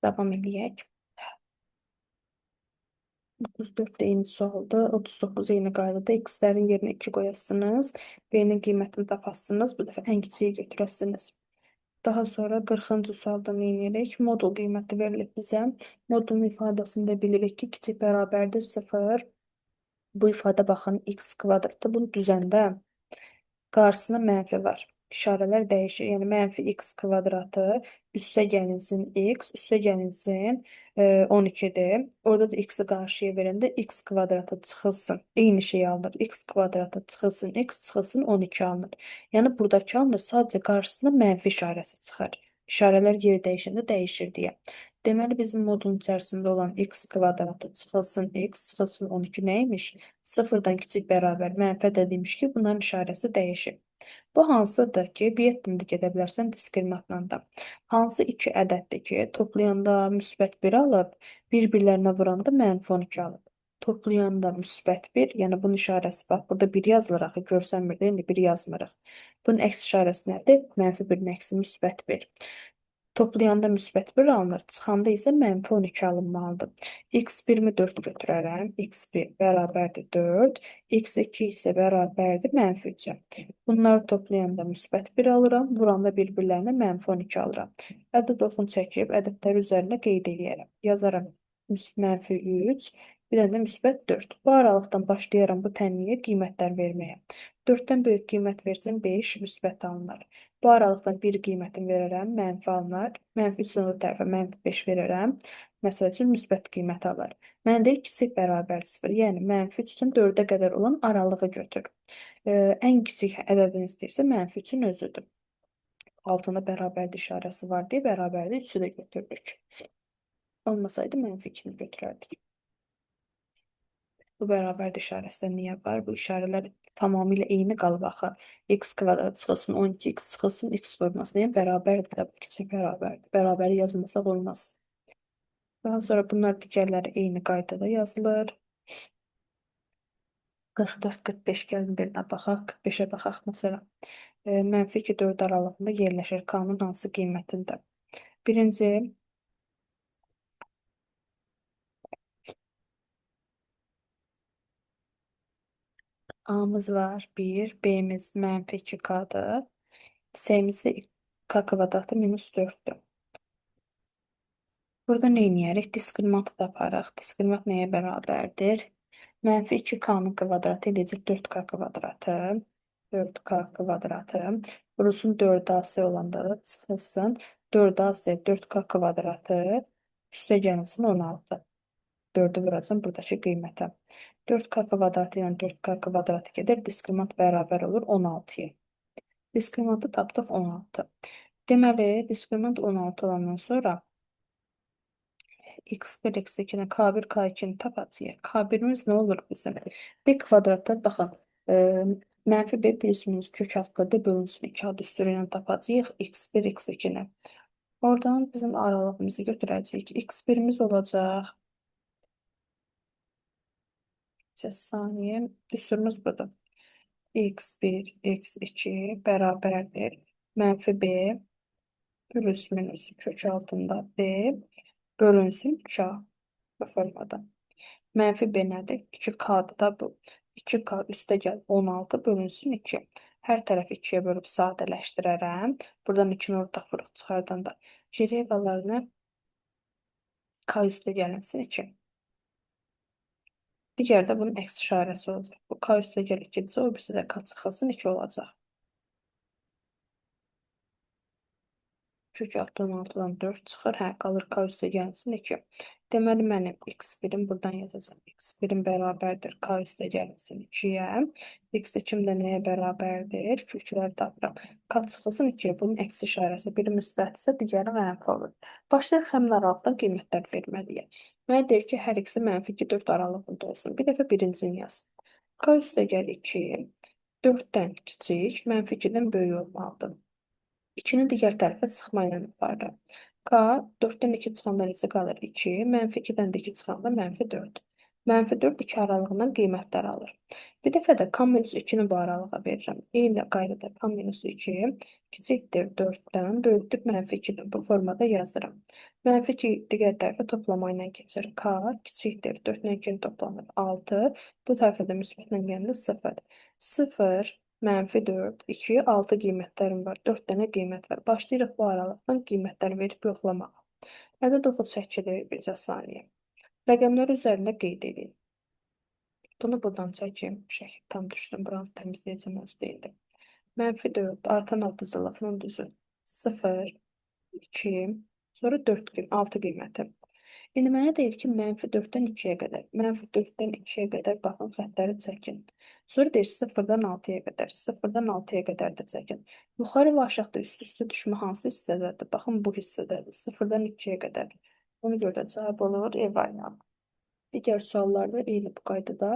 Davam eləyək. 34 də eyni sualdır. 39 eyni qaydada x-lərin yerinə 2 qoyasınız. B-nin qiymətini tapasınız. Bu dəfə ən kiçiyi götürəsiniz. Daha sonra 40-cı sualda nə edirik? Modul qiyməti verilib bizə. Modulun ifadəsində bilirik ki, kiçik bərabərdir 0. Bu ifadə baxın x kvadratı. Bunu düzəndə qarşısında mənfi var. İşarələr dəyişir. Yəni mənfi x kvadratı üstə gəlinsin x, üstə gəlinsin 12-dir. Orada da x-i qarşıya verəndə x kvadratı çıxılsın. Eyni şey alınır. X kvadratı çıxılsın, x çıxılsın 12 alınır. Yəni buradakı alınır. Sadəcə qarşısında mənfi işarəsi çıxır. İşarələr yer dəyişəndə dəyişir deyə. Deməli bizim modulun içərisində olan x kvadratı çıxılsın x çıxılsın 12 nəymiş? Sıfırdan kiçik bərabər mənfi ədəd imiş ki, bunların işarəsi dəyişir. Bu hansıdır ki, Vietdən də gedə bilərsən, diskriminantla da. Hansı iki ədəddir ki, toplayanda müsbət 1 alıb, bir-birlərinə vuranda mənfi 12 alıb. Toplayanda müsbət 1, yəni bunun işarəsi bax, burada 1 yazılır axı, görsənmir də, indi 1 yazmırıq. Bunun əks işarəsi nədir? Mənfi 1-in əksi müsbət 1. Toplayanda müsbət 1 alınır, çıxanda isə mənfi 12 alınmalıdır. x1-mi 4 götürərəm. x1 bərabərdir 4. x2 isə bərabərdir mənfi 3-ə. Bunları toplayanda müsbət 1 alıram, vuranda bir-birlərinə mənfi 12 alıram. Ədəd oxunu çəkib ədədləri üzərində qeyd eləyərəm. Yazaram mənfi 3, bir dənə də müsbət 4. Bu aralıqdan başlayaram bu tənliyə qiymətlər verməyə. 4-dən böyük qiymət versəm 5 müsbət alınır. Bu aralıqdan bir qiymətini verərəm, mənfi alınar. Mənfi 3-ün o tərəfə mənfi 5 verərəm. Məsəl üçün müsbət qiymət alır. Mənə deyir kiçik bərabər 0. Yəni mənfi 3-dən 4-ə qədər olan aralığı götür. Ən kiçik ədədini istəyirsə mənfi 3-ün özüdür. Altında bərabərlik işarəsi var deyə bərabərlik 3-ü də götürdük. Olmasaydı mənfi 2-ni götürərdik. Bu bərabərlik işarəsi də niyə var? Bu işarələr tamamilə eyni qalıb axı. X kvadrat çıxılsın, 12x çıxılsın, x formasına. Yəni bərabərdir də, bu kiçik bərabərdir. Bərabəri yazmasaq olmaz. Daha sonra bunlar digərləri eyni qaydada yazılır. 44, 45 gəlin birinə baxaq. 45-ə baxaq məsələn. Mənfi 2, 4 aralığında yerləşir K-nın hansı qiymətində? Birinci, A'mız var 1, B'miz mənfi 2K'dır. C'miz də K kvadratı minus 4'dür. Burada nə edərik? Diskriminantı taparıq. Diskriminant nəyə bərabərdir? Mənfi 2K-nın kvadratı eləyəcək 4K kvadratı. 4K kvadratı. Vurulsun 4AC olanda da çıxılsın. 4AC 4K kvadratı üstə gəlinsin 16. 4-ü vuracam buradakı qiymətə. 4K kvadratı ilə 4K kvadratı gedir. Diskriminant bərabər olur 16-ya. Diskriminantı tapdıq 16. Deməli, diskriminant 16 olandan sonra x1, x2-ni, k1, k2-ni tapacağıq. K1-imiz nə olur bizim? B kvadratı, baxın, mənfi b plus minus kök altında d bölünsün 2A düsturu ilə tapacağıq x1, x2-ni. Oradan bizim aralığımızı götürəcəyik. x1-imiz olacaq. Bir saniyə. Düsturumuz budur. x1, x2 bərabərdir. Mənfi b plus minus kök altında d bölünsün 2A bu formada. Mənfi b nədir? 2K-dır da bu. 2K üstə gəl 16 bölünsün 2. Hər tərəfi 2-yə bölüb sadələşdirərəm. Buradan 2-ni ortaq vuruq çıxardanda. Geriyə qalar nə? K üstə gəlinsin 2. Digər də bunun əks işarəsi olacaq. Bu K üstə gəl 2-dirsə, o birisi də K çıxılsın 2 olacaq. Kök altı 16-dan 4 çıxır. Hə, qalır K üstə gəlinsin 2. Deməli, mənim x1-im buradan yazacağam. X1-im bərabərdir k üstə gəlsin 2-yə. X2-m də nəyə bərabərdir? Kökləri tapıram. K çıxılsın 2-yə. Bunun əksi işarəsi biri müsbətdirsə, digəri mənfi olur. Başlayaq həmin aralıqdan qiymətlər verməliyəm. Mənə deyir ki, hər ikisi mənfi 2, 4 aralığında olsun. Bir dəfə birincini yaz. K üstə gəl 2, 4-dən kiçik, mənfi 2-dən böyük olmalıdır. 2-ni digər tərəfə çıxma ilə aparıram. K 4-dən 2 çıxanda necə qalır? 2. Mənfi 2-dən də 2 çıxanda mənfi 4. Mənfi 4 2 aralığından qiymətlər alır. Bir dəfə də K minus 2-ni bu aralığa verirəm. Eyni qaydada K minus 2 kiçikdir 4-dən, böyükdür mənfi 2-dən. Bu formada yazıram. Mənfi 2 digər tərəfə toplama ilə keçir. K kiçikdir 4 ilə 2-ni toplanır 6. Bu tərəfə də müsbətlə gələndə 0. 0, mənfi 4, 2, 6 qiymətlərim var. 4 dənə qiymət var. Başlayırıq bu aralıqdan qiymətlər verib yoxlamağa. Ədəd oxu çəkilir bircə saniyə. Rəqəmlər üzərində qeyd edin. Bunu buradan çəkim. Şəkil tam düşsün. Buranı təmizləyəcəm özü indi. Mənfi 4, artan ardıcıllıqla düzün. 0, 2, sonra 4, 6 qiyməti. İndi mənə deyir ki, mənfi 4-dən 2-yə qədər. Mənfi 4-dən 2-yə qədər baxın, xəttləri çəkin. Sonra deyir 0-dan 6-ya qədər. 0-dan 6-ya qədər də çəkin. Yuxarı və aşağıda üst-üstə düşmə hansı hissədədir? Baxın, bu hissədədir. 0-dan 2-yə qədər. Ona görə də cavab olur E variantı. Digər suallarda eyni bu qaydada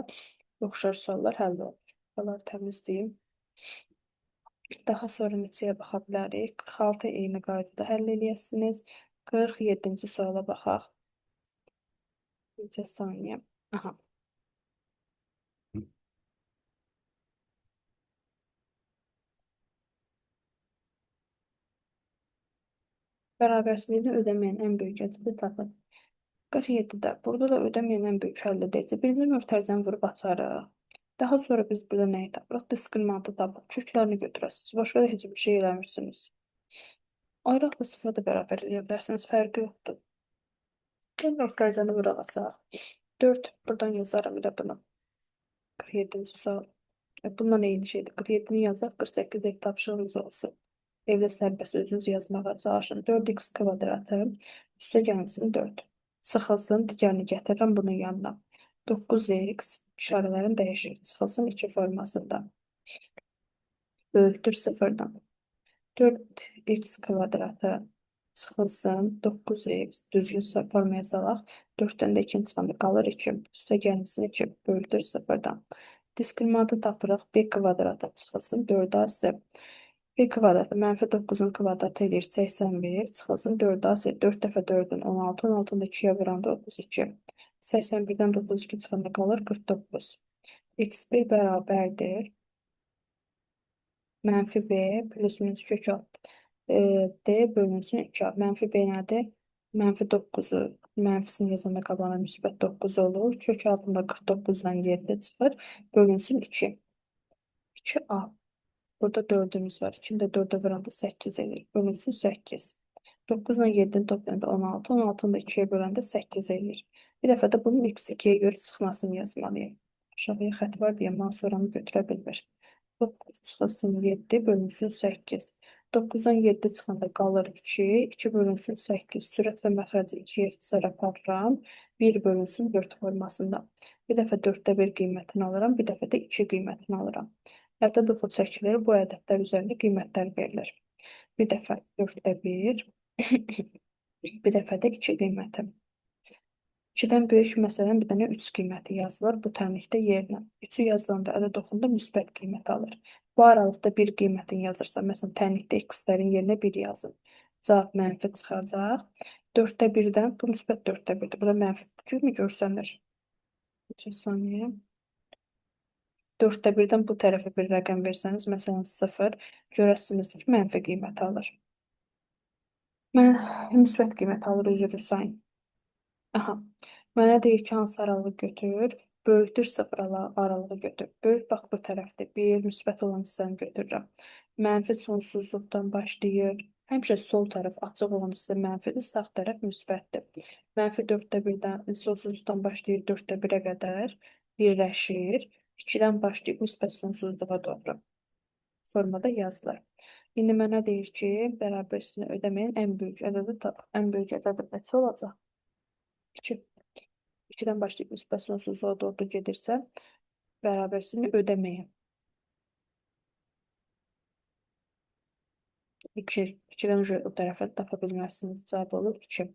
oxşar suallar həll olunur. Buraları təmizləyim. Daha sonra neçəyə baxa bilərik? 46 eyni qaydada həll eləyəsiniz. 47-ci suala baxaq. Neçə saniyə? Aha. Bərabərsizliyini ödəməyən ən böyük ədədi tapın. 47-də. Burada da ödəməyən ən böyük əldə edəcək. Birinci mötərizəni vurub açarıq. Daha sonra biz burada nəyi tapırıq? Diskriminantı tapırıq. Köklərini götürəsiniz. Başqa da heç bir şey eləmirsiniz. Ayrı da sıfıra da bərabər eləyə bilərsiniz. Fərqi yoxdur. Gəlin mötərizəni vuraq açaq. 4. Buradan yazaram elə bunu. 47-ci sual. Bundan eyni şeydir. 47-ni yazaq, 48 ev tapşırığınız olsun. Evdə sərbəst özünüz yazmağa çalışın. 4x kvadratı üstə gəlsin 4. Çıxılsın, digərini gətirirəm bunun yanına. 9x işarələrin dəyişir. Çıxılsın 2 formasında. Böyükdür 0-dan. 4x kvadratı çıxılsın 9x düzgün formaya salaq. 4-dən də 2-ni çıxanda qalır 2. Üstə gəlsin 2 böyükdür 0-dan. Diskriminantı tapırıq. B kvadratı çıxılsın 4ac. B kvadratı mənfi 9-un kvadratı eləyir 81. Çıxılsın 4ac. 4 dəfə 4-ün 16. 16-nı da 2-yə vuranda 32. 81-dən 32 çıxanda qalır 49. x1 bərabərdir. Mənfi B plus minus kök alt D bölünsün 2A. Mənfi B nədir? Mənfi 9-u mənfisini yazanda qabağına müsbət 9 olur. Kök altında 49-dan 7 çıxır. Bölünsün 2. 2A. Burada 4-ümüz var. 2-ni də 4-ə vuranda 8 eləyir. Bölünsün 8. 9 ilə 7-ni toplayanda 16. 16-nı da 2-yə böləndə 8 eləyir. Bir dəfə də bunun x2-yə görə çıxmasını yazmalıyım. Aşağıya xətt var deyə mansuranı götürə bilmir. 9 çıxılsın 7 bölünsün 8. 9-dan 7 çıxanda qalır 2. 2 bölünsün 8. Sürət və məxrəci 2-yə ixtisar aparıram. 1 bölünsün 4 formasında. Bir dəfə 4-də 1 qiymətini alıram, bir dəfə də 2 qiymətini alıram. Ədəd oxu çəkilir. Bu ədədlər üzərində qiymətlər verilir. Bir dəfə 4-də 1, bir dəfə də 2 qiyməti. 2-dən böyük məsələn bir dənə 3 qiyməti yazılır bu tənlikdə yerinə. 3-ü yazılanda ədəd oxunda müsbət qiymət alır. Bu aralıqda bir qiymətini yazırsa, məsələn tənlikdə x-lərin yerinə 1 yazın. Cavab mənfi çıxacaq. 4-də 1-dən bu müsbət 4-də 1-dir. Burada mənfi kimi görsənir. 3 saniyə. 4-də 1-dən bu tərəfə bir rəqəm versəniz, məsələn 0, görəsiniz ki, mənfi qiymət alır. Mən müsbət qiymət alır, üzr sayın. Aha. Mənə deyir ki, hansı aralığı götür? Böyükdür 0 aralığı götür. Böyük bax bu tərəfdə. 1 müsbət olan hissəni götürürəm. Mənfi sonsuzluqdan başlayır. Həmişə sol tərəf açıq olan hissə mənfidir, sağ tərəf müsbətdir. Mənfi 4-də 1-dən sonsuzluqdan başlayır 4-də 1-ə qədər birləşir. 2-dən başlayıb müsbət sonsuzluğa doğru formada yazılır. İndi mənə deyir ki, bərabərsizliyini ödəməyən ən böyük ədədi tap. Ən böyük ədədi neçə olacaq? 2. 2-dən başlayıb müsbət sonsuzluğa doğru gedirsə, bərabərsizini ödəməyən. 2. 2-dən o tərəfə tapa bilməzsiniz. Cavab olur 2.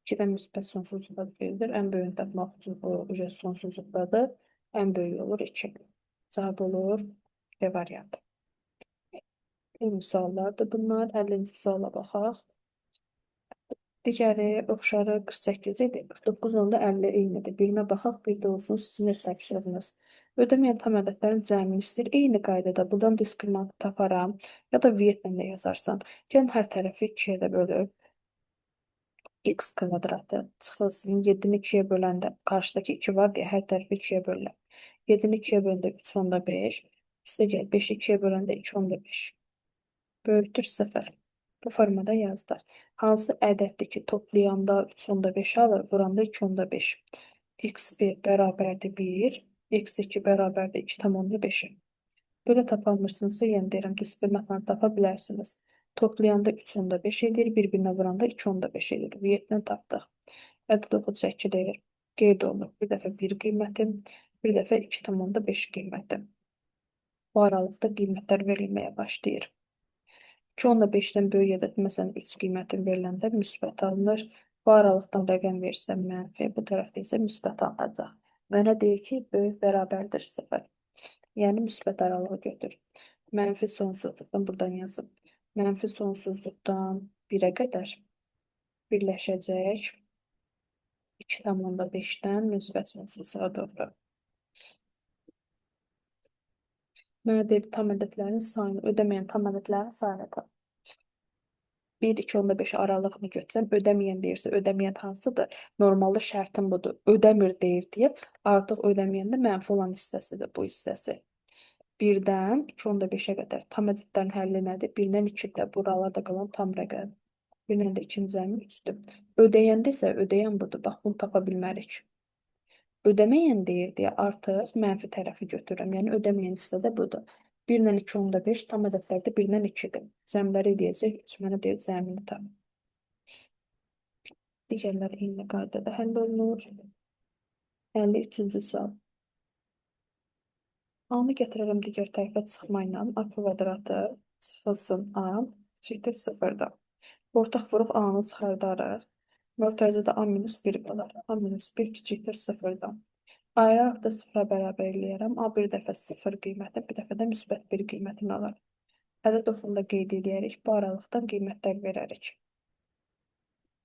2-dən müsbət sonsuzluğa gedir. Ən böyüyünü tapmaq üçün o sonsuzluqdadır. Ən böyüyü olur 2. Cavab olur B variantı. Eyni suallardır bunlar. 50-ci suala baxaq. Digəri oxşarı 48 idi. 49.50 eynidir. Birinə baxaq, bir də olsun sizin öz tapşırığınız. Ödəməyən tam ədədlərin cəmini istəyir. Eyni qaydada buradan diskriminantı taparam ya da Vietnamda yazarsan. Gəlin hər tərəfi 2-yə də bölüb. X kvadratı çıxılsın. 7-ni 2-yə böləndə qarşıdakı 2 var deyə hər tərəfi 2-yə bölürəm. 7-ni 2-yə böləndə 3.5. Üstə gəl 5-i 2-yə böləndə 2.5. Böyükdür 0. Bu formada yazdıq. Hansı ədəddir ki, toplayanda 3.5 alır, vuranda 2.5. x1 bərabərdir 1, x2 bərabərdir 2.5-ə. Belə tapamırsınızsa, yenə deyirəm, diskriminantla tapa bilərsiniz. Toplayanda 3.5 edir, bir-birinə vuranda 2.5 edir. Vietnam tapdıq. Ədəd oxucu deyir. Qeyd olunur. Bir dəfə 1 qiyməti, bir dəfə 2.5 qiyməti. Bu aralıqda qiymətlər verilməyə başlayır. 2.5-dən böyük ədəd, məsələn 3 qiyməti veriləndə müsbət alınır. Bu aralıqdan rəqəm versəm mənfi, bu tərəfdə isə müsbət alınacaq. Mənə deyir ki, böyük bərabərdir 0. Yəni müsbət aralığı götür. Mənfi sonsuzluqdan buradan yazım. Mənfi sonsuzluqdan 1-ə qədər birləşəcək 2.5-dən müsbət sonsuzluğa doğru. Mənə deyir tam ədədlərin sayını, ödəməyən tam ədədlərin sayını tap. 1, 2.5 aralığını götürsəm, ödəməyən deyirsə, ödəməyən hansıdır? Normalda şərtim budur. Ödəmir deyir deyə, artıq ödəməyəndə mənfi olan hissəsidir bu hissəsi. 1-dən 2.5-ə qədər tam ədədlərin həlli nədir? 1-dən 2-də buralarda qalan tam rəqəm. 1-dən də 2-nin cəmi 3-dür. Ödəyəndə isə ödəyən budur. Bax, bunu tapa bilmərik. Ödəməyən deyir deyə artıq mənfi tərəfi götürürəm. Yəni ödəməyən hissə də budur. 1 ilə 2.5 tam ədədlərdə 1 ilə 2-dir. Cəmləri eləyəcək 3 mənə deyir cəmini tap. Digərləri eyni qaydada həll olunur. 53-cü sual. A-nı gətirərəm digər tərəfə çıxmayla. A kvadratı çıxılsın A kiçikdir 0-da. Ortaq vuruq A-nı çıxardarıq. Mötərizədə A minus 1 qalar. A minus 1 kiçikdir 0-dan. Ayıraraq da 0-a bərabər eləyərəm. A bir dəfə 0 qiymətini, bir dəfə də müsbət 1 qiymətini alar. Ədəd oxunda qeyd eləyərik. Bu aralıqdan qiymətlər verərik.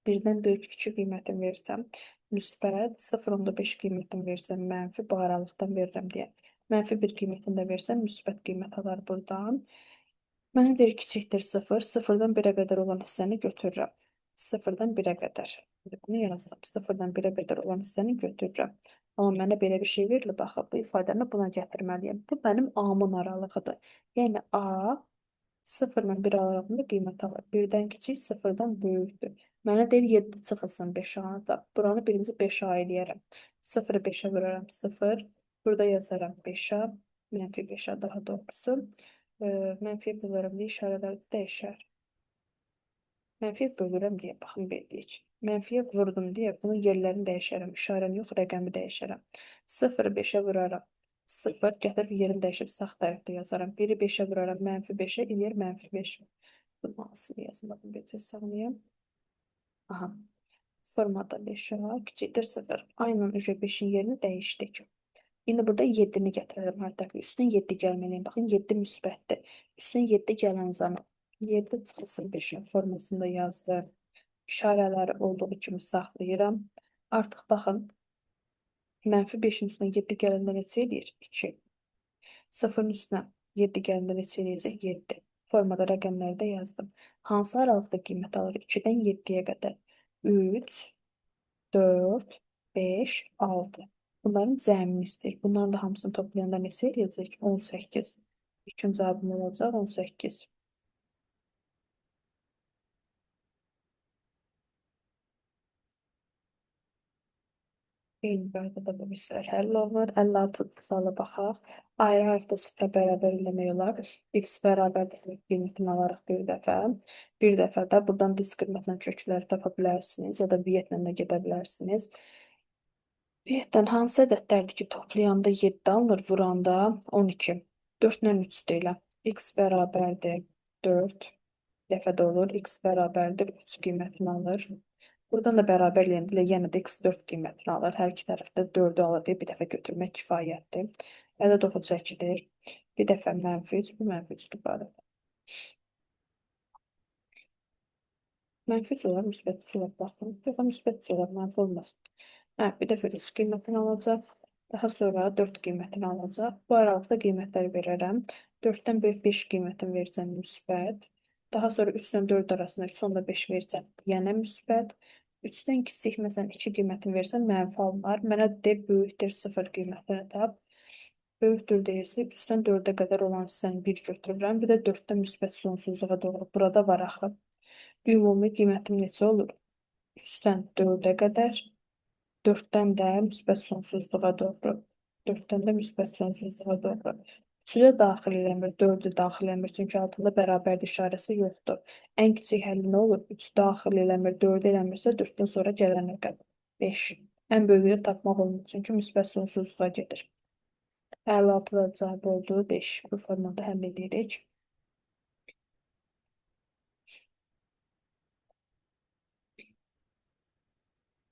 1-dən böyük 2 qiymətini versəm, müsbət, 0.5 qiymətini versəm, mənfi, bu aralıqdan verirəm deyə. Mənfi 1 qiymətini də versəm, müsbət qiymət alar buradan. Mənə deyir kiçikdir 0, 0-dan 1-ə qədər olan hissəni götürürəm. 0-dan 1-ə qədər. Bunu yazdım. 0-dan 1-ə qədər olan hissəni götürürəm. Amma mənə belə bir şey verilib, axı, bu ifadəni buna gətirməliyəm. Bu mənim A-mın aralığıdır. Yəni A 0 ilə 1 aralığında qiymət alır. 1-dən kiçik, 0-dan böyükdür. Mənə deyir 7 çıxılsın 5A da. Buranı birinci 5A eləyərəm. 0-ı 5-ə vuraram 0. Burada yazaram 5A, mənfi 5A daha doğrusu. Mənfiyə bölürəm deyə işarələr dəyişər. Mənfiyə bölürəm deyə, baxın belirləyik. Mənfiyə vurdum deyə bunun yerlərini dəyişərəm. İşarəni yox, rəqəmi dəyişərəm. 0-ı 5-ə vuraram. 0 gətirib yerini dəyişib sağ tərəfdə yazaram. 1-i 5-ə vuraram, mənfi 5-ə eləyər mənfi 5. Bunu hansını yazmadım, bir saniyə. Aha. Formada 5A kiçikdir 0. Aynen ücə 5-in yerini dəyişdik. İndi burada 7-ni gətirərəm hər tərəfə. Üstünə 7 gəlməliyim. Baxın, 7 müsbətdir. Üstünə 7 gələn zaman 7 çıxılsın 5-in formasında yazdım. İşarələri olduğu kimi saxlayıram. Artıq baxın, mənfi 5-in üstünə 7 gələndə neçə eləyir? 2. 0-ın üstünə 7 gələndə neçə eləyəcək? 7. Formada rəqəmləri də yazdım. Hansı aralıqda qiymət alır? 2-dən 7-yə qədər. 3, 4, 5, 6. Bunların cəmini istəyir. Bunların da hamısını toplayanda neçə eləyəcək? 18. İkinci cavabım olacaq 18. Eyni qaydada bu misal həll olunur. 56 suala baxaq. Ayrı-ayrı da sıfıra bərabər eləmək olar. X bərabərdir 0 qiymətini alaraq bir dəfə. Bir dəfə də buradan diskriminantla kökləri tapa bilərsiniz ya da vietlə də gedə bilərsiniz. Vietdən hansı ədədlərdir ki, toplayanda 7 alınır, vuranda 12. 4 ilə 3 də elə. X bərabərdir 4 dəfə də olur. X bərabərdir 3 qiymətini alır. Buradan da bərabər eləyəndə yenə də x 4 qiymətini alır. Hər iki tərəfdə 4-ü alır deyə bir dəfə götürmək kifayətdir. Ədəd oxu çəkilir. Bir dəfə mənfi 3, bu mənfi 3-dür bu arada. Mənfi 3 olar, müsbət 3 olar. Baxın, yox, müsbət 3 olar, mənfi olmaz. Hə, bir dəfə 3 qiymətini alacaq. Daha sonra 4 qiymətini alacaq. Bu aralıqda qiymətləri verərəm. 4-dən böyük 5 qiymətini versəm müsbət. Daha sonra 3 ilə 4 arasında 3,5 versəm yenə müsbət. 3-dən kiçik məsələn 2 qiymətini versəm mənfi alınar. Mənə D böyükdür 0 qiymətini tap. Böyükdür deyirsə 3-dən 4-ə qədər olan hissəni 1 götürürəm. Bir də 4-dən müsbət sonsuzluğa doğru. Burada var axı. Ümumi qiymətim neçə olur? 3-dən 4-ə qədər. 4-dən də müsbət sonsuzluğa doğru. 4-dən də müsbət sonsuzluğa doğru. 3-ü də daxil eləmir, 4-ü daxil eləmir. Çünki altında bərabərlik işarəsi yoxdur. Ən kiçik həlli nə olur? 3 daxil eləmir, 4 eləmirsə 4-dən sonra gələn rəqəm 5. Ən böyüyü də tapmaq olmur. Çünki müsbət sonsuzluğa gedir. 56 da cavab oldu. 5. Bu formada həll edirik.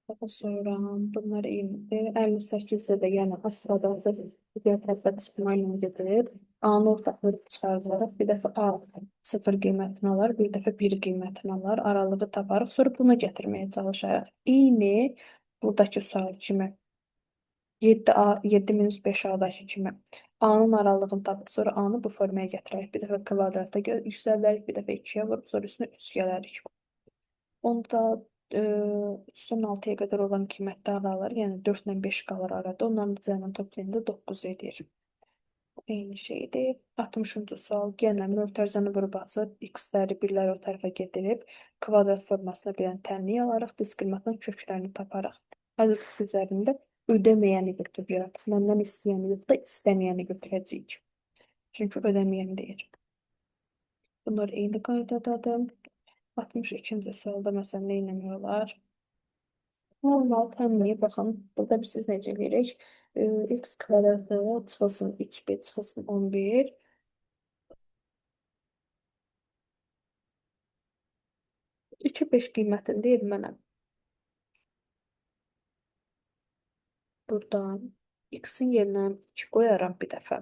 Daha sonra bunlar eynidir. 58-də də yenə aşağıda digər tərəfə çıxma ilə gedir. A-nı ortaq vurub çıxardarıq. Bir dəfə A 0 qiymətini alar, bir dəfə 1 qiymətini alar. Aralığı taparıq. Sonra buna gətirməyə çalışarıq. Eyni buradakı sual kimi. 7A, 7 minus 5A-dakı kimi. A-nın aralığını tapıb sonra A-nı bu formaya gətirərik. Bir dəfə kvadrata yüksəldərik, bir dəfə 2-yə vurub sonra üstünə 3 gələrik. Onda 3-dən 6-ya qədər olan qiymətlər alır. Yəni 4 ilə 5 qalır arada. Onların cəmini toplayanda 9 edir. Eyni şeydir. 60-cı sual. Yenə mötərizəni vurub açıb, x-ləri, birləri o tərəfə gedirib, kvadrat formasına bir dənə tənlik alaraq, diskriminantın köklərini taparaq. Ədəd üzərində ödəməyəni götürür artıq. Məndən istəyəni yox da istəməyəni götürəcəyik. Çünki ödəməyən deyir. Bunlar eyni qaydadadır. 62-ci sualda məsələn nə etmək olar? Normal tənliyə baxın. Burada biz siz necə eləyirik? X kvadratı çıxılsın 3b çıxılsın 11. 2, 5 qiymətini deyir mənə. Buradan x-in yerinə 2 qoyaram bir dəfə.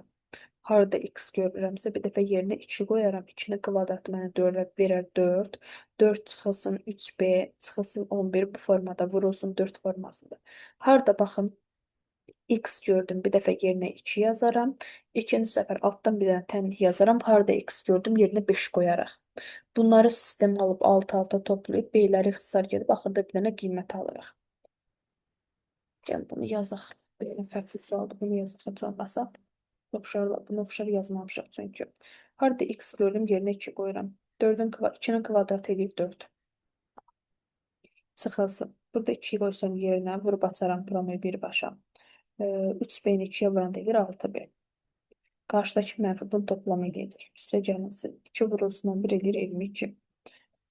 Harada x görürəmsə bir dəfə yerinə 2 qoyaram. 2-nin kvadratı mənə 4 verər 4. 4 çıxılsın 3b çıxılsın 11 bu formada vurulsun 4 formasında. Harada baxın x gördüm bir dəfə yerinə 2 yazaram. İkinci səfər altdan bir dənə tənlik yazaram. Harada x gördüm yerinə 5 qoyaraq. Bunları sistem alıb alt-alta toplayıb b-ləri ixtisar gedib axırda bir dənə qiymət alırıq. Gəl bunu yazaq. Bir dənə fərqli sualdır. Bunu yazaq heç olmasa. Oxşar, bunu oxşar yazmamışıq çünki. Harada x gördüm yerinə 2 qoyuram. 2-nin kvadratı eləyir 4. Çıxılsın. Burada 2 qoysam yerinə vurub açaram promu birbaşa. 3b-ni 2-yə vuranda eləyir 6b. Qarşıdakı mənfi bunu toplama eləyəcək. Üstə gəlinsin 2 vurulsun 11 eləyir 22.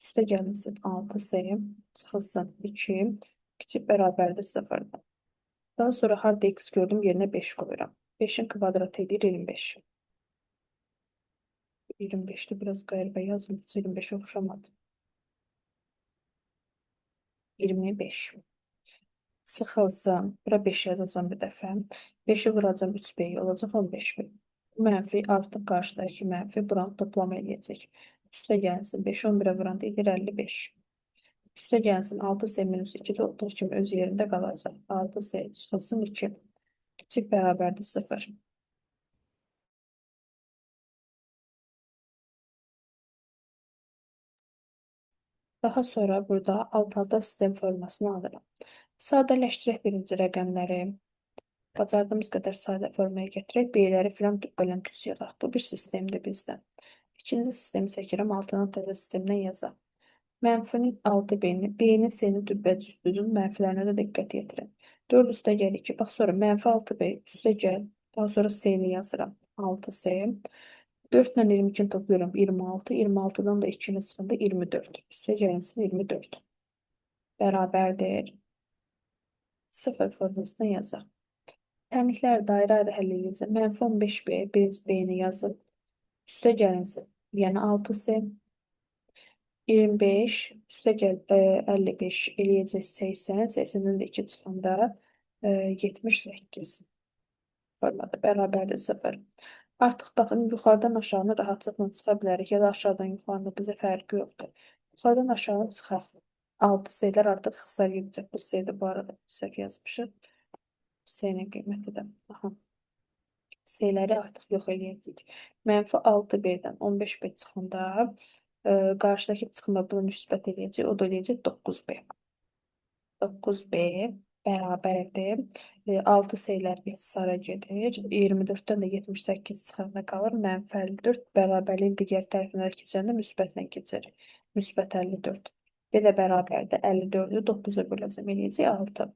Üstə gəlinsin 6c çıxılsın 2 kiçik bərabərdir 0-dan. Daha sonra harada x gördüm yerinə 5 qoyuram. 5-in kvadratı edir 25. 25'te biraz qəribə yazdım. 25'e oxşamadı. 25. Çıxılsın. Bura 5 yazacağım bir dəfə. 5-i vuracağım 3b olacaq 15b. Mənfi artıq qarşıdakı mənfi buranı toplama eləyəcək. Üstə gəlsin 5 11-ə vuranda edir 55. Üstə gəlsin 6c minus 2 də olduğu kimi öz yerində qalacaq. 6c çıxılsın 2. Kiçik bərabərdir 0. Daha sonra burada alt-alta sistem formasını alıram. Sadələşdirək birinci rəqəmləri. Bacardığımız qədər sadə formaya gətirək. B-ləri filan bölən düz yığaq. Bu bir sistemdir bizdə. İkinci sistemi çəkirəm. Altına təzə sistemdən yazaq. Mənfinin 6B-ni, B-nin C-ni düzbədüz düzün, mənfilərinə də diqqət yetirin. 4 üstə gəl 2. Bax, sonra mənfi 6B üstə gəl. Daha sonra C-ni yazıram. 6C. 4 ilə 22-ni toplayıram 26. 26-dan da 2-ni çıxanda 24. Üstə gəlinsin 24. Bərabərdir. 0 formasına yazaq. Tənlikləri də ayrı-ayrı həll edəcəm. Mənfi 15B, birinci B-ni yazıb. Üstə gəlinsin. Yəni 6C. 25, üstə gəl 55 eləyəcək 80, 80-dən də 2 çıxanda 78 formada bərabərdir 0. Artıq baxın, yuxarıdan aşağını rahatlıqla çıxa bilərik ya da aşağıdan yuxarını bizə fərqi yoxdur. Yuxarıdan aşağı çıxaq. 6 C-lər artıq ixtisar gedəcək. Bu C-də bu arada səhv yazmışıq. C-nin qiyməti də. Aha. C-ləri artıq yox eləyəcəyik. Mənfi 6B-dən 15B çıxanda qarşıdakı çıxma bunu müsbət eləyəcək. O da eləyəcək 9B. 9B bərabərdir. 6 C-lər ixtisara gedir. 24-dən də 78 çıxanda qalır. Mənfi 54 bərabərliyin digər tərəfinə keçəndə müsbətlə keçir. Müsbət 54. B də bərabərdir. 54-ü 9-a böləcəm. Eləyəcək 6.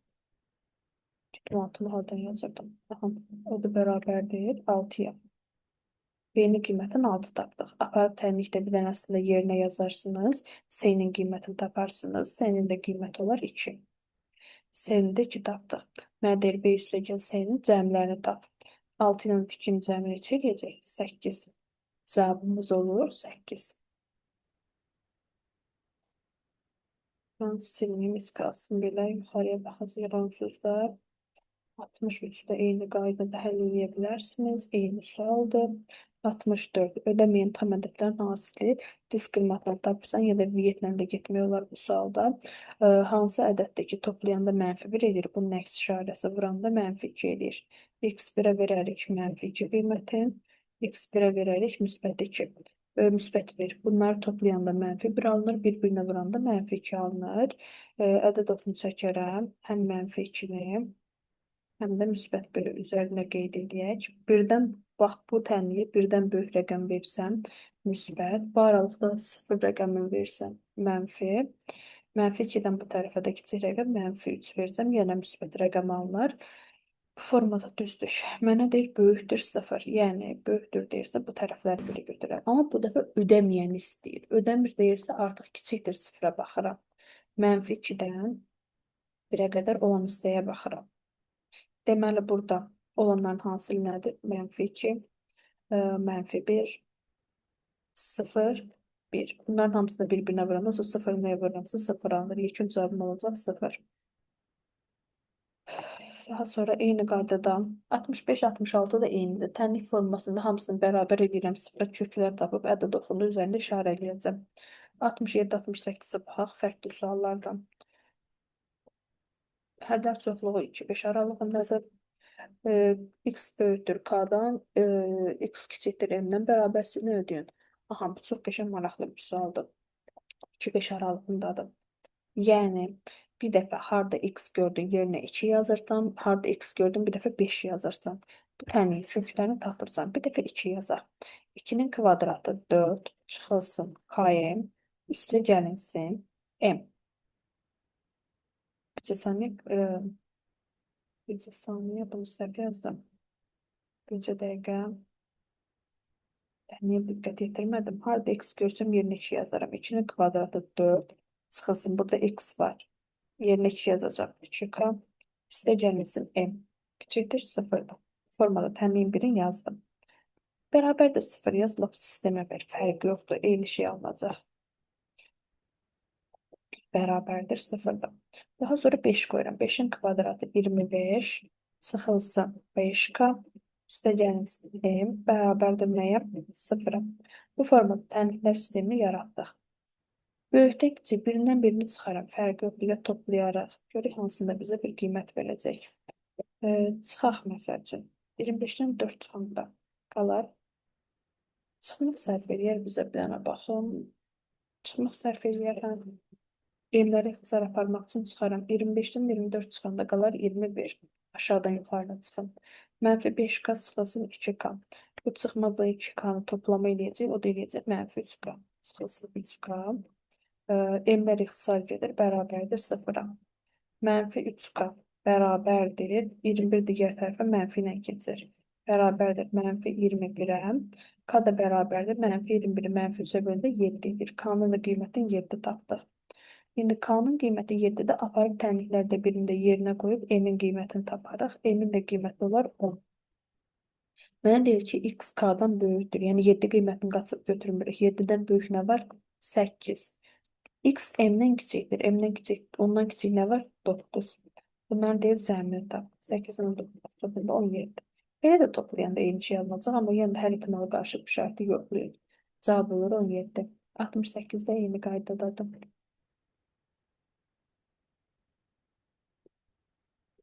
6-nı hardan yazırdım? Aha, o da bərabərdir 6-ya. B-nin qiymətini 6 tapdıq. Aparıb tənlikdə bir dənəsini də yerinə yazarsınız. C-nin qiymətini taparsınız. C-nin də qiyməti olar 2. C-ni də 2 tapdıq. Mənə deyir B üstə gəl C-nin cəmlərini tap. 6 ilə 2-nin cəmi neçə eləyəcək? 8. Cavabımız olur 8. Ben silmeyeyim, heç qalsın belə. Yuxarıya baxacaq onsuz da. 63-də eyni qaydada həll edə bilərsiniz. Eyni sualdır. 64. Ödəməyən tam ədədlərin hasili diskriminantla tapırsan ya da vietlə də getmək olar bu sualda. Hansı ədəddə ki toplayanda mənfi 1 edir, bunun əks işarəsi vuranda mənfi 2 edir. x1-ə verərik mənfi 2 qiymətini, x1-ə verərik müsbət 2. Müsbət 1. Bunları toplayanda mənfi 1 alınır, bir-birinə vuranda mənfi 2 alınır. Ədəd oxunu çəkərəm. Həm mənfi 2-ni, həm də müsbət 1-i üzərinə qeyd edək. Birdən, bax bu tənliyə birdən böyük rəqəm versəm müsbət, bu aralıqda 0 rəqəmi versəm mənfi, mənfi 2-dən bu tərəfə də kiçik rəqəm mənfi 3 versəm yenə müsbət rəqəm alınır. Bu formada düzdür. Mənə deyir böyükdür 0. Yəni böyükdür deyirsə bu tərəfləri biri götürürəm. Amma bu dəfə ödəməyəni istəyir. Ödəmir deyirsə artıq kiçikdir 0-a baxıram. Mənfi 2-dən 1-ə qədər olan hissəyə baxıram. Deməli burada olanların hasili nədir? Mənfi 2, mənfi 1, 0, 1. Bunların hamısını bir-birinə vuranda, olsa 0 nəyə vururamsa 0 alınır. Yekun cavabım olacaq 0. Daha sonra eyni qaydada 65, 66 da eynidir. Tənlik formasında hamısını bərabər edirəm. Sıfıra köklər tapıb ədəd oxunu üzərində işarə eləyəcəm. 67, 68-ə baxaq fərqli suallardan. Hədlər çoxluğu 2, 5 aralığındadır. X böyükdür K-dan, X kiçikdir M-dən bərabərsizliyini ödəyin. Aha, bu çox qəşəng maraqlı bir sualdır. 2, 5 aralığındadır. Yəni, bir dəfə harda X gördün yerinə 2 yazırsan, harda X gördün bir dəfə 5 yazırsan. Bu tənliyin köklərini tapırsan. Bir dəfə 2 yazaq. 2-nin kvadratı 4 çıxılsın KM, üstə gəlinsin M. Bir saniyə, bir saniyə bunu səhv yazdım. Bircə dəqiqə. Niyə diqqət yetirmədim? Harda x görsəm yerinə 2 yazaram. 2-nin kvadratı 4 çıxılsın. Burada x var. Yerinə 2 yazacağım. 2k üstə gəlinsin m. Kiçikdir 0-da. Formada tənliyin birini yazdım. Bərabər də 0 yaz, lap sistemə ver. Fərqi yoxdur. Eyni şey alınacaq. Bərabərdir 0-da. Daha sonra 5 qoyuram. 5-in kvadratı 25 çıxılsın 5k üstə gəlinsin m bərabərdir nəyə? 0-a. Bu formada tənliklər sistemini yaratdıq. Böyükdən kiçik birindən birini çıxaram. Fərqi yoxdur. Ya toplayaraq. Görək hansında bizə bir qiymət verəcək. Çıxaq məsəl üçün. 25-dən 4 çıxanda qalar. Çıxmaq sərf eləyər bizə bir dənə baxım. Çıxmaq sərf eləyər. Hə. M-ləri ixtisar aparmaq üçün çıxaram. 25-dən 24 çıxanda qalar 21. Aşağıdan yuxarıda çıxın. Mənfi 5K çıxılsın 2K. Bu çıxma bu 2K-nı toplama eləyəcək. O da eləyəcək mənfi 3K. Çıxılsın 3K. M-lər ixtisar gedir, bərabərdir 0-a. Mənfi 3K bərabərdir. 21 digər tərəfə mənfi ilə keçir. Bərabərdir mənfi 21-ə. K da bərabərdir. Mənfi 21-i mənfi 3-ə böləndə 7 edir. K-nın da qiymətini 7 tapdıq. İndi K-nın qiyməti 7-də aparıb tənliklərdə birində yerinə qoyub M-in qiymətini taparıq. M-in də qiyməti olar 10. Mənə deyir ki, x K-dan böyükdür. Yəni 7 qiymətini qaçıb götürmürük. 7-dən böyük nə var? 8. X M-dən kiçikdir. M-dən kiçik, ondan kiçik nə var? 9. Bunların deyir cəmini tap. 8-dən 9 toplayanda 17. Belə də toplayanda eyni şey alınacaq, amma yenə də hər ehtimala qarşı bu şərti yoxlayın. Cavab olur 17. 68-də eyni qaydadadır.